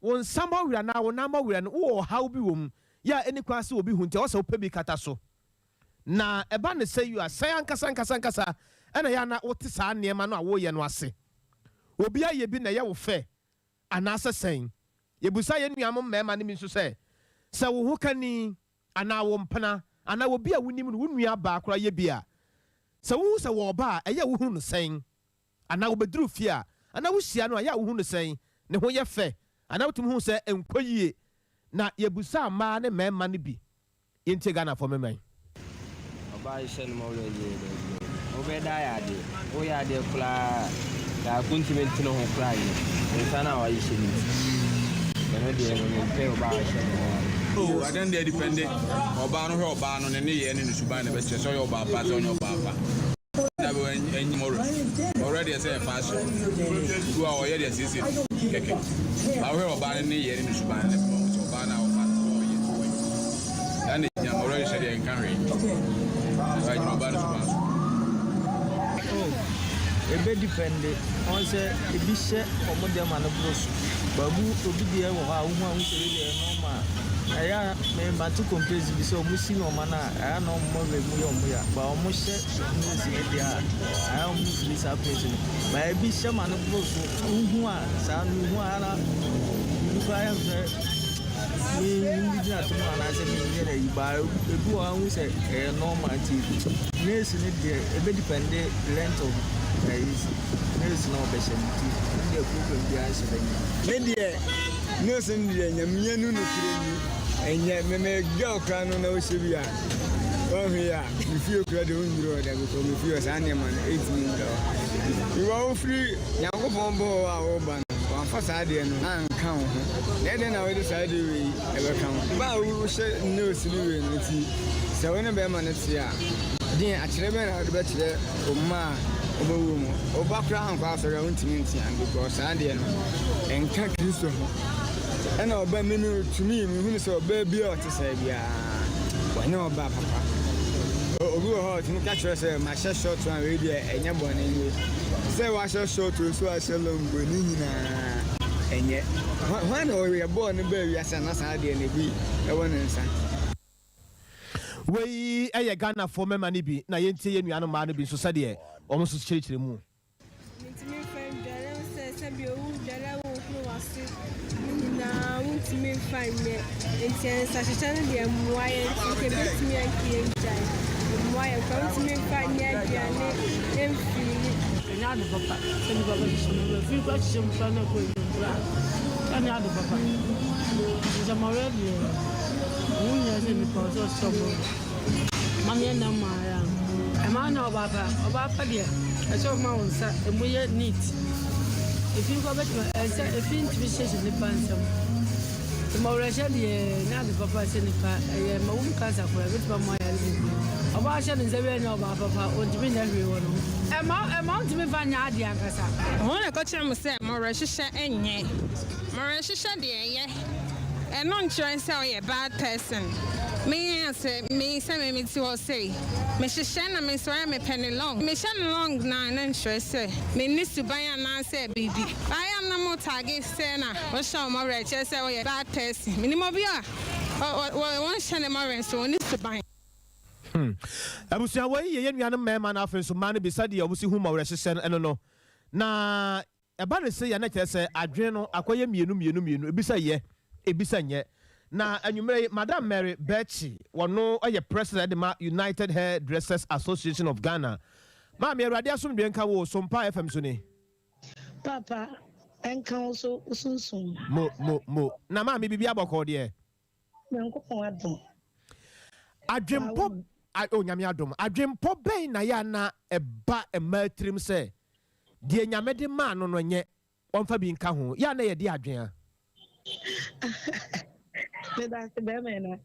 wo nsa mmɔ werɛ anaa wo nan mmɔ werɛ no wowɔ ɔhaw bi wɔ mu yɛ a ɛnni kwan sɛ obi hu nti ɛwɔ sɛ wopɛ bi kata so? Na ɛba no sɛ you a, sɛn ankasa ankasa ankasa na ɛyɛ a na wote saa nneɛma no a woreyɛ no ase? Obi ayɛ bi na ɛyɛ wo fɛ Anaasɛ sɛn? Yebisa yɛn nuanom mmarima no bi nso sɛ, Sɛ wo hokani, anaa wo mpena, anaa obi a wunim no, wo nuabaa koraa yɛ bi a, sɛ wuhu sɛ wɔreba a, ɛyɛ a wuhu no sɛn? Anaa obeduru fie a, anaa wuhyia no a, ɛyɛ a wuhu no sɛn? Ne ho yɛ fɛ? Anaa wutumi hu sɛ ɛnkɔ yie? Na yebisaa mmaa ne mmarima no bi. Yɛntie Ghanafoɔ mmɛn. Ɔbaa yi hyɛ no ma ɔyɛ yie daabi daabi. Wobɛda ayɛ adeɛ. Woyɛ adeɛ koraa daako ntumi ntene ho koraa nyɛ. Nsa no a wahyehyɛ no nti. Ɛno deɛ no mempɛ ɔbaa a ɔhyɛ ne ho ade. Oh adan deɛ depende ɔbaa no hwɛ ɔbaa no ne nneyɛɛ ne ne suban na ɛbɛkyerɛ sɛ ɔyɛ ɔbaa pa sɛ ɔnyɛ ɔbaa pa. Na bɛ ɛnyɛ mɔrɛ mɔrɛ deɛ sɛ yɛ fashion du a ɔyɛ deɛ siesie no kɛkɛ ba wohwɛ ɔbaa no ne yɛ ne ne suban ne bɛma wo sɛ ɔbaa no a ɔfa no sɛ ɔyɛ sɛ ɔyɛ saa na ɛgyina mɔrɛ hyɛ deɛ nka hwee ba gyina ɔbaa no suban so. Oh ebe depende wɔn sɛ ebi hyɛ wɔn deɛ ma no boro so but obi obi deɛ wɔ hɔ a wohu a wohu sɛ wei deɛ ɛyɛ normal ɛyɛ a me mate complaints bi sɛ wɔn si nneɛma no a ɛyɛ a na wɔn werɛ mu yɛ wɔn ya but wɔn hyɛ Nurse no deɛ a ayɛ ɔmo mfiri saa place no but ebi hyɛ ma no boro so wohu a saa no wohu a na bibi koraa yɛ mfɛ me me gyina to mu anaasɛ me nyɛ na yi but ebi wɔ hɔ a wohu sɛ ɛyɛ normal nti nurse no deɛ ebe depend length of ɛyi nurse na ɔbɛhyɛ no nti ɛno deɛ problem biara nhyɛ da nni. Me deɛ nurse no deɛ nyameyɛ no nokorɛ ni ɛnyɛ me me girl koraa no na ɔhyɛ bi a Woanhwɛ yie a, me fie koraa deɛ wonnuru hɔ da because me fie hɔ saa nneɛma no ɛntumi nnura hɔ. Because wofiri Nyankopɔn bɔɔ wo a woreba no, wamfa saa adeɛ no anka wo ho. Na ɛdɛn na wode saa adeɛ wei ɛbɛka ho? Ba a wohyɛ nails ne wei no nti, sɛ wo ne bɛrima no te a, deɛn akyerɛ bɛn na wode bɛkyerɛ wo mma a wobɛwo mu? Wo ba koraa ankɔ asɔre a wontumi ntea no because saa adeɛ no ɛnka Kristo ho. Ɛna ɔba me no tumi mehunu sɛ ɔbaa biara a ɔte saa biara Wɔnyɛ ɔbaa papa. Obi wɔ hɔ a ɔtumi ka kyerɛ sɛ mahyɛ short one wei deɛ ɛnyɛ bɔne nie. Sɛ wahyɛ short o so wahyɛ long o ne nyinaa ɛnyɛ. Hwan na ɔyɛ bɔɔl no baa wiase a na saa adeɛ no ebi ɛwɔ ne nsa. Wei yɛ Ghanafoɔ mmarima no bi na yɛntie yɛn nuanom mmaa no bi nso sɛdeɛ wɔn nso kyerɛkyerɛ mu. Mentumi mfa ndware wo sɛ sɛbi owu dware a wonhunu w'ase ne nyinaa wontumi mfa nyɛ nti nsahyehyɛ no deɛ mmoa yɛn nti nka ebetumi a nka yɛngyae mmoa yɛn koraa wontumi mfa nyɛ aduane mfiri. Ɛnyɛ ade papa sɛ nnipa bɛhyehyɛ mu werɛ firi koraa hyehyɛ mu koraa na ɛkɔ anim koraa ɛnyɛ ade papa nsɛmɔwerɛ deɛ ɛho hia sɛ nnipa ɔsɛ ɔhyɛ ɔmo werɛ. Ma me nna mu ara. Ɛma nya ɔbaa pa. Ɔbaa pa deɛ, ɛsɛ ɔma wo nsa emu yɛ neat. Efi nkɔ bɛtumi ɛsɛ efi ntumi hyehyɛ nipa nsam. Mmɔwerɛhyɛ deɛ ɛnyɛ ade papa sɛ nipa ɛyɛ ma wom cancer koraa ɛbɛtumi ama ayare bebree. Ɔbaa hyɛ ne nsa bi ɛnyɛ ɔbaa papa ɔntumi nyɛ hwee wɔ ne ho. Ɛma ɛma wontumi mfa nyɛ adeɛ ankasa. Hɔn na ɛkɔkyerɛ mo sɛ mɔwerɛhyehyɛ nnyɛ. Mɔwerɛhyehyɛ deɛ ɛyɛ. Ɛno nkyerɛ sɛ ɔyɛ bad person. Me a sɛ me sɛ me mete hɔ sei, mehyehyɛ na mesɔre a mepɛ no long. Mehyɛ no long no a na nkyerɛ sɛ menni suban anaasɛ biribi. But ayɛ a na mo tagge sɛ na wohyɛ wo mɔwerɛ kyerɛ sɛ woyɛ bad person. Menim obi a wɔnhyɛ ne mɔwerɛ nso ɔnni suban. Hmm. Abusua wei yɛ yɛn nuanom mmarima na afei nso mmaa no bi sɛdeɛ wɔn si hu mɔwerɛhyehyɛ no ɛno no. Na Ɛba no sei a, na kyerɛ sɛ adwene no akɔyɛ mmienu mmienu mmienu, ebi sɛ yɛ, ebi sɛ nyɛ. Na anwummerɛ yi, Madam Mary Berchie, ɔno yɛ President de ma United Hair Dressers Association of Ghana. Maame, Awurade asomdwoeɛ nka wo o, Sompa FM so ni. Paapa, ɛnka wo so wo sunsum. Mo, mo, mo. Na maame, biribiara bɔkɔɔ deɛ? Nyankopɔn adom. Adwempɔ, oh Nyame adom. Adwempɔ bɛn na yɛ a na ɛba mmaa tirim sɛ deɛ Nyame de maa no no nyɛ, ɔmfa bi nka ho? Yɛ a na yɛde adwen a. Medase bɛrima ɛna.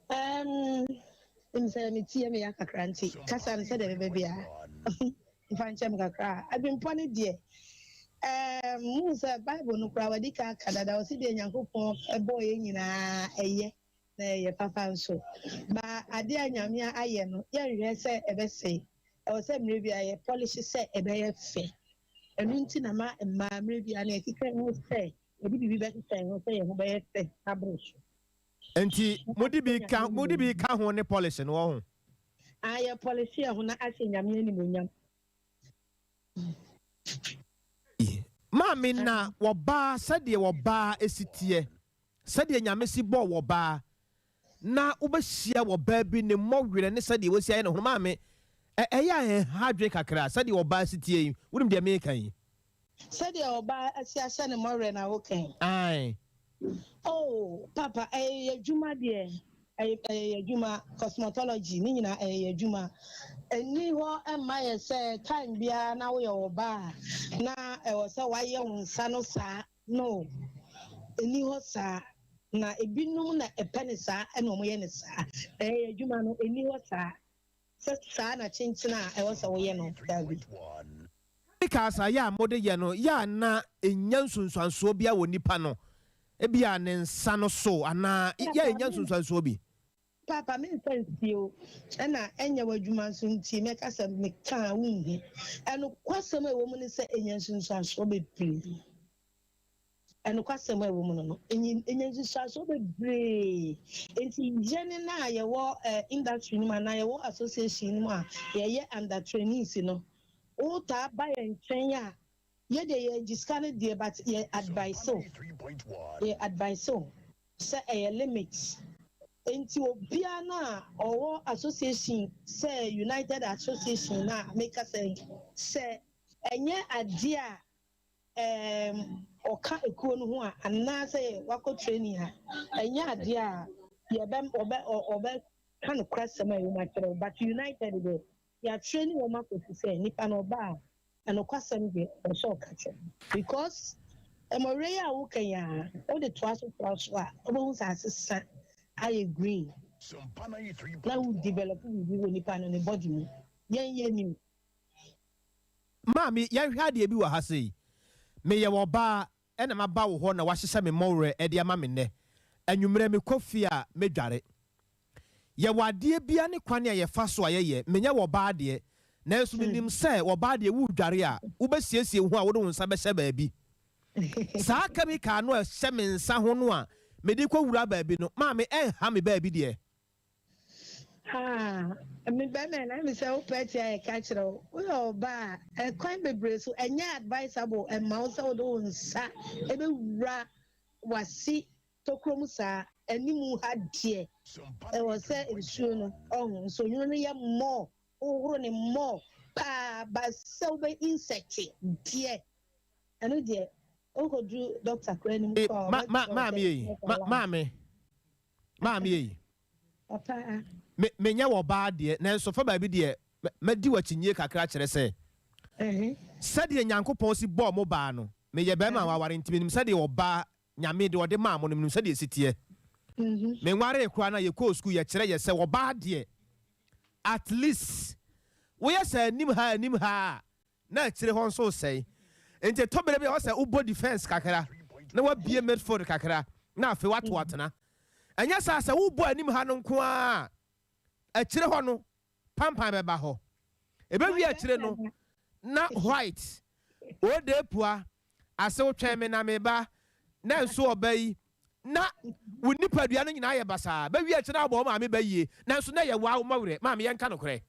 Um, sɛ metie me ya kakra nti kasa no sɛdeɛ bɛbɛ biara mfa nkyɛ me kakra a adwempɔ no deɛ um, muhu sɛ Bible no koraa wadi ka aka dada ɔse deɛ Nyankopɔn ɛbɔɔ yɛ nyinaa ɛyɛ na ɛyɛ papa nso. Ba adeɛ a Nyame ayɛ no, yɛnhwɛ sɛ ɛbɛsɛe. Ɛwɔ sɛ mmerɛ biara yɛ polish sɛ ɛbɛyɛ fɛ. Ɛno nti na ma mmaa mmerɛ biara no yɛkeka yɛn ho sɛ yɛde biribi bɛkeka yɛn ho sɛ yɛn ho bɛyɛ fɛ aboro so. Nti mode bi ka mode bi ka ho ne polish no wɔ ho? Ah, yɛ polish yɛn ho na ahyɛ Nyame animuonyam. Maame na wɔbaa sɛdeɛ wɔbaa si teɛ, sɛdeɛ Nyame si bɔɔ wɔbaa, na wobɛhyia wɔbaa bi ne mmɔwerɛ ne sɛdeɛ wasi ayɛ ne ho no, maame, ɛ, ɛyɛ a ɛnha adwene kakra, sɛdeɛ wɔbaa si teɛ yi, wonim deɛ mereka yi? Sɛdeɛ ɔbaa asi ahyɛ ne mmɔwerɛ na woka yi? Ae. Oh, papa, ɛyɛ yɛn adwuma deɛ. Ɛyɛ ɛyɛ yɛn adwuma, cosmetology, ne nyinaa ɛyɛ yɛn adwuma. Ɛnni hɔ mma yɛ sɛ time biara na woyɛ ɔbaa a, na ɛwɔ sɛ woayɛ wo nsa no saa. No, ɛnni hɔ saa. Na ebinom na ɛpɛ no saa ɛna wɔyɛ no saa. Ɛyɛ yɛn adwuma no, ɛnni hɔ saa. Sɛ saa na kyenkyen a ɛwɔ sɛ woyɛ no, dabi. Chemicals a yɛ a mode yɛ no yɛ a na ɛnnya nsunsuansoɔ biara wɔ nipa no ebia ne nsa no so anaa yɛ a ɛnnya nsunsuansoɔ bi? Paapa me nsa nsie o, ɛna ɛnyɛ w'adwuma nso nti mɛka sɛ meka a wonhu. Ɛnokwasɛm a ɛwɔ mu ne sɛ ɛnya nsunsuansoɔ bebree. Nokwasɛm a ɛwɔ mu no no, enya nsunsuansoɔ bebree. Enti yɛn no a yɛwɔ industry no mu anaa yɛwɔ association no mu a yɛyɛ under trainees no, wotaa ba yɛn nkyɛn a, yɛ deɛ yɛgye sika no deɛ but yɛ advice wo, yɛ advice wo sɛ ɛyɛ limit. Enti obiara no a ɔwɔ association sɛ United Association no a mekasa yi, sɛ ɛnyɛ adeɛ a Erm ɔka ekuo no ho a anaasɛ wakɔ training a, ɛnyɛ adeɛ a yɛbɛ ɔbɛ ɔbɛ ka nokorasɛm a ɛwɔ mu akyerɛ wo but United deɛ yɛatraini wɔn akɔsi sɛ nipa no ɔba a ɛnokwasɛm deɛ ɛwɔ sɛ ɔka kyerɛ no because mmɔwerɛ yi a woka yi a wode toa so toa so a wobɛhu sɛ asesa ayɛ green na wo develop biribi wɔ nipa no ne body mu yɛn yɛnim. Maame, yɛnhwɛ adeɛ bi wɔ ha sei. Meyɛ ɔbaa na maba wo hɔ na woahyehyɛ me mmɔwerɛ de ama me nnɛ. Anwummerɛ mekɔ fie a, mɛdware. Yɛwɔ adeɛ biara ne kwan a yɛfa so a yɛyɛ. Menyɛ ɔbaa deɛ, nanso menim sɛ ɔbaa deɛ woredware a, wobɛsiesie wo ho a wode wo nsa bɛhyɛ baabi. Saa kɛmikal no a ɛhyɛ me nsa ho no a mede kɔwura baabi no, maame, ɛnha me baabi deɛ. Ah, me bɛrima na me sɛ wopɛ tia yɛ ka kyerɛ wo. Woyɛ ɔbaa a, ɛkwan bebree so ɛnyɛ advisable ɛma wo sɛ wode wo nsa ɛbɛwura w'ase tokuro mu saa. Animu ha deɛ, ɛwɔ sɛ nsuo no, ɔho, nsuonwunu no yɛ more, wohoro ne more paa, but sɛ wobɛ insect deɛ, ɛno deɛ, wokɔduru doctor koraa anim koraa a, Ma, ma, ɔbɛkyerɛ wo maame sɛ ei, it's not ma, allowed. maame. Maame ei. Papa. Me, menyɛ w'ɔbaa deɛ, nanso fa baabi deɛ, mɛ, mɛdi wo akyinnye kakra kyerɛ sɛ, sɛdeɛ Nyankopɔn si bɔɔ mo baa no, meyɛ barima a waware nti menim sɛdeɛ ɔbaa Nyame de ɔde maa mo no, menim sɛdeɛ ɛsi teɛ. Menwaree koraa na yɛkɔɔ sukuu yɛkyerɛ yɛ sɛ ɔbaa deɛ at least woyɛ sɛ anim ha anim ha a na akyire hɔ nso resɛe. Nti ɛtɔ berɛ bi a ɛwɔ sɛ wobɔ defence kakra na wabie midfield kakra na afei wato atena. Ɛnyɛ saa sɛ wobɔ anim ha no nko ara a, akyire hɔ no pampan bɛba hɔ. Ɛbɛwie akyire no na white, Odeepua, Asew twɛn me na meba, na nso ɔba yi na wo nipadua no nyinaa ayɛ basaa. Bɛwie akyire na wabɔ wo maame ba yie, nanso na ɛyɛ woa wo mmɔwerɛ. Maame yɛnka nokorɛ.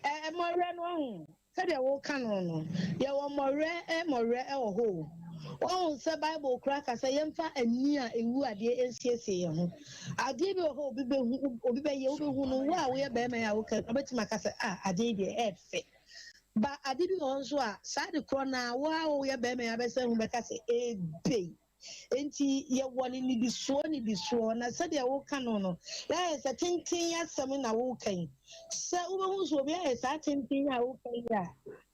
Ɛ mmɔwerɛ no wahu sɛdeɛ woka no no, yɛwɔ mmɔwerɛ mmɔwerɛ wɔ hɔ o. Wahu sɛ Bible koraa ka sɛ yɛmfa ani a ɛwu adeɛ nsiesie yɛn ho. Adeɛ bi wɔ hɔ a obi bɛhu, obi bɛyɛ, wobɛhu no, wo a woyɛ barima yi a woka yi, wobɛtumi aka sɛ ah adeɛ yi deɛ ɛyɛ fɛ. Ba ade bi wɔ hɔ nso a, saa ade korɔ no ara, wo ara woyɛ barima yi abɛsan hu bɛka sɛ ebei. Enti yɛwɔ no nnidisoɔ nnidisoɔ, na sɛdeɛ woka no no, na ayɛ sɛ tenten asɛm na woreka yi. Sɛ wobɛhu sɛ obi ayɛ saa tenten a woka yi a,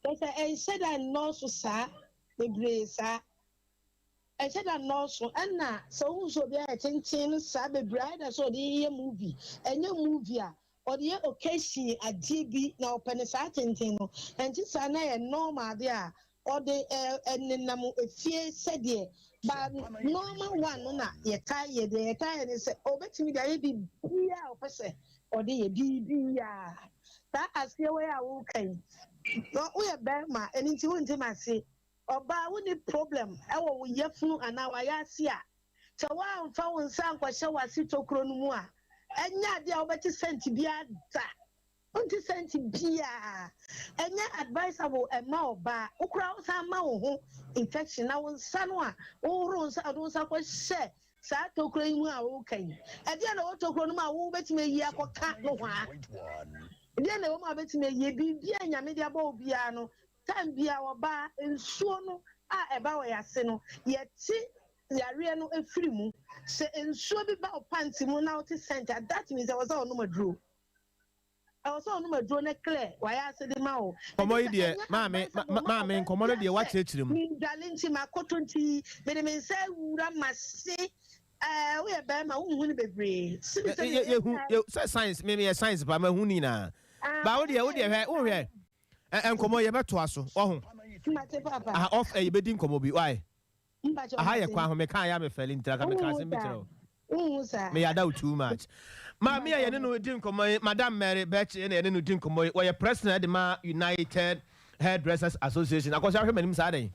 kyerɛ sɛ ɛnhyɛ da nnɔɔso saa bebree saa. Ɛnhyɛ da nnɔɔso. Ɛna sɛ wohu sɛ obi ayɛ tenten no saa bebree a, ayɛ dɛ sɛ ɔde yɛ movie. Ɛnyɛ movie a, ɔde yɛ occasion adeɛ bi na ɔpɛ no saa tenten no, ɛnte saa na ɛyɛ normal adeɛ a ɔde nenam efie sɛdeɛ ba normal one no na yɛtaa yɛ, deɛ yɛtaa yɛ ne sɛ ɔbɛtumi de ayɛ biribiara a ɔpɛ sɛ ɔde yɛ biribiara saa aseɛ wei a woka yi na woyɛ bɛrima ɛno nti wonte m'ase ɔbaa wonni problem ɛwɔ wo yafunu anaa wayɛ a Sɛ woamfa wo nsa ankɔhyɛ w'ase tokuro no mu a, ɛnyɛ adeɛ a wobɛte sɛnti biara da. Wonte sɛnti biara. Ɛnyɛ advisable mma ɔbaa. Wo koraa wosan ma wo ho infection na wo nsa no a wohohoro wo nsa a wode wo nsa kɔhyɛ saa tokuro yi mu a woreka yi, ɛdeɛn na ɛwɔ tokuro no mu a wobɛtumi ayi akɔka nohoa? Ɛdeɛn na ɛwɔ mu a wobɛtumi ayi? Biribiara a Nyame de abɔ wo biara no, time biara ɔbaa, nsuo no a ɛba wɔ yɛn ase no, yɛte yareɛ no firi mu. Sɛ nsuo bi ba wo pant mu na wote scent a, that means ɛwɔ sɛ ɔnom aduro. Ɛwɔ sɛ ɔnom aduro na clear wayɛ ase de ma wo. Nkɔmmɔ yi deɛ, maame, maame, nkɔmmɔ no deɛ woakyerɛkyerɛ mu. Mendwale nti, makoto nti, mede me nsa awura m'ase. Ɛɛ, woyɛ barima, wonhu no bebree. Sɛ Yɛhu, sɛ science, me meyɛ science paa, mahu ne nyinaa. Ba wo deɛ, wo deɛ hwɛ, wohwɛ, nkɔmmɔ yɛbɛtoa so, wahu. Aha, off air yɛbɛdi nkɔmmɔ bi, why? Aha yɛ kwan ho me kaa ya me fɛli nti aka me kaa asɛm bi kyerɛ wo. Me yada wo too much. Maame a yɛne no di nkɔmmɔ yi, Madam Mary Birch na yɛne no di nkɔmmɔ yi. Wɔyɛ president de ma United Hairdressers Association. Akɔso ahwɛ m'anim saa dɛn?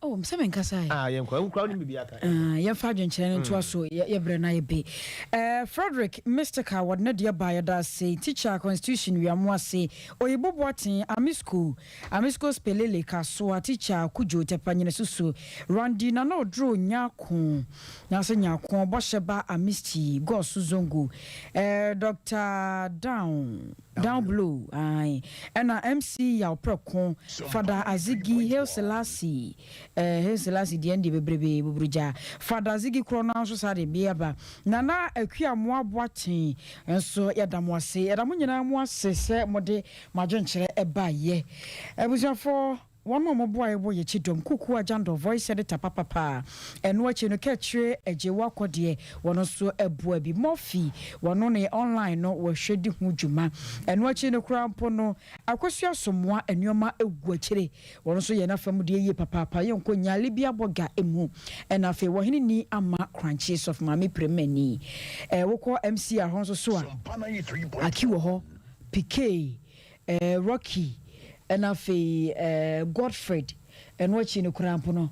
Oh, sɛ menkasa ɛ. Ah, yɛnkɔ. Ɛho kura wonim biribi aka. Ah, yɛmfa adwenkyerɛ no ntoa so. Yɛ brɛ na yɛbe. Eh, Frederick Mystical wɔde ne deɛ baa yɛda ase. Teacher Constitution Wiamoase, Oyibo Boateng, Amisco, Amisco Spelele Kasoa Teacher Kudjo Tepa Nyinasusu Randy Nana Oduro Nyarko Nase Nyarko Bɔhyɛ Ba Amisti Gosu Zongo eh, Doctor Down Down Blow ae ɛna MC Yaw Prɛko Fada Azigi Hail Selassie eh, Hail Selassie deɛ ɛndeɛ bebrebe buburugya Fada Azigi korɔ no ara nso saa de bi aba Nana Akua Moa Boateng nso yɛda mo ase yɛda mo nyinaa mo ase sɛ mode Mo adwenkyerɛ baeɛ. Abusuafoɔ, wɔn a wɔboaeɛ wɔ yɛn kyidɔm, Kuku Agyandor, voice editor papapa. Ɛno akyi no, Kɛkyire Agyewa Kɔdeɛ, wɔn nso boa bi. Murphy, wɔno ne online no wɔhwɛ di ho dwuma. Ɛno akyi no koraa mpo no, Akosua Asomoa nneɛma gu akyire. Wɔn nso yɛ n'afa mu deɛ yie papaapa. Yɛnkɔ Nyale bi abɔga mu. Ɛna afei Wɔhene Ni Ama Korankye Sɔfo Maame Premani. Wokɔ MCR hɔ nso so a, Aki wɔ hɔ. Piquet, Rocky, ɛna afei Godfred, ɛno akyi no koraa mpo no,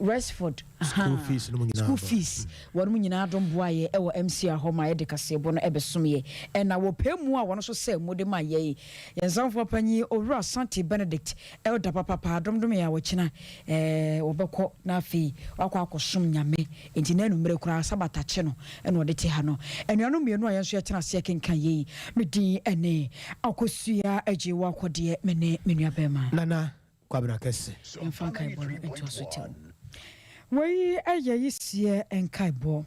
Rexford, School fees no mu nyinaa school ba. fees, wɔn mu nyinaa dom boa yɛ ɛwɔ MCR hɔ ma yɛde kaseɛbɔ no ɛbɛsom yɛ. Ɛna wɔ pɛ mu a wɔn nso sɛ mu de ma yɛn, yɛn nsamfoɔ panyin Owura Asante Benedict, Elder papapa, domdom yɛn a wɔkyena ɛɛ wɔbɛkɔ na afei wakɔ akɔsom Nyame. Enti n'anumere koraa, Sabat akye no na ɔde te ha no. Anuanom mmienu a yɛn nso yɛtena aseɛ kenkan yei, me din ne Akosua Agyewa Kɔdeɛ, me ne me nuabarima. Nana Kwabena Kɛse. Yɛmfa nkaebɔ no ntoa so tɛw. Wei yɛ Yiseɛ nkaebɔ.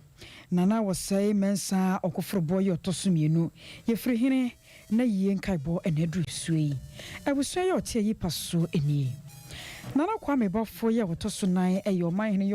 Nana Wɔsɛe Mensah Ɔkoforobɔ yi ɔtɔ so mmienu. Yɛfiri hene na yie nkaebɔ na aduru soɔ yi. Abusua yi a ɔte ayi pa so nie. Nana Kwame Baffour yi a ɔtɔ so nan yɛ ɔmanhene yi.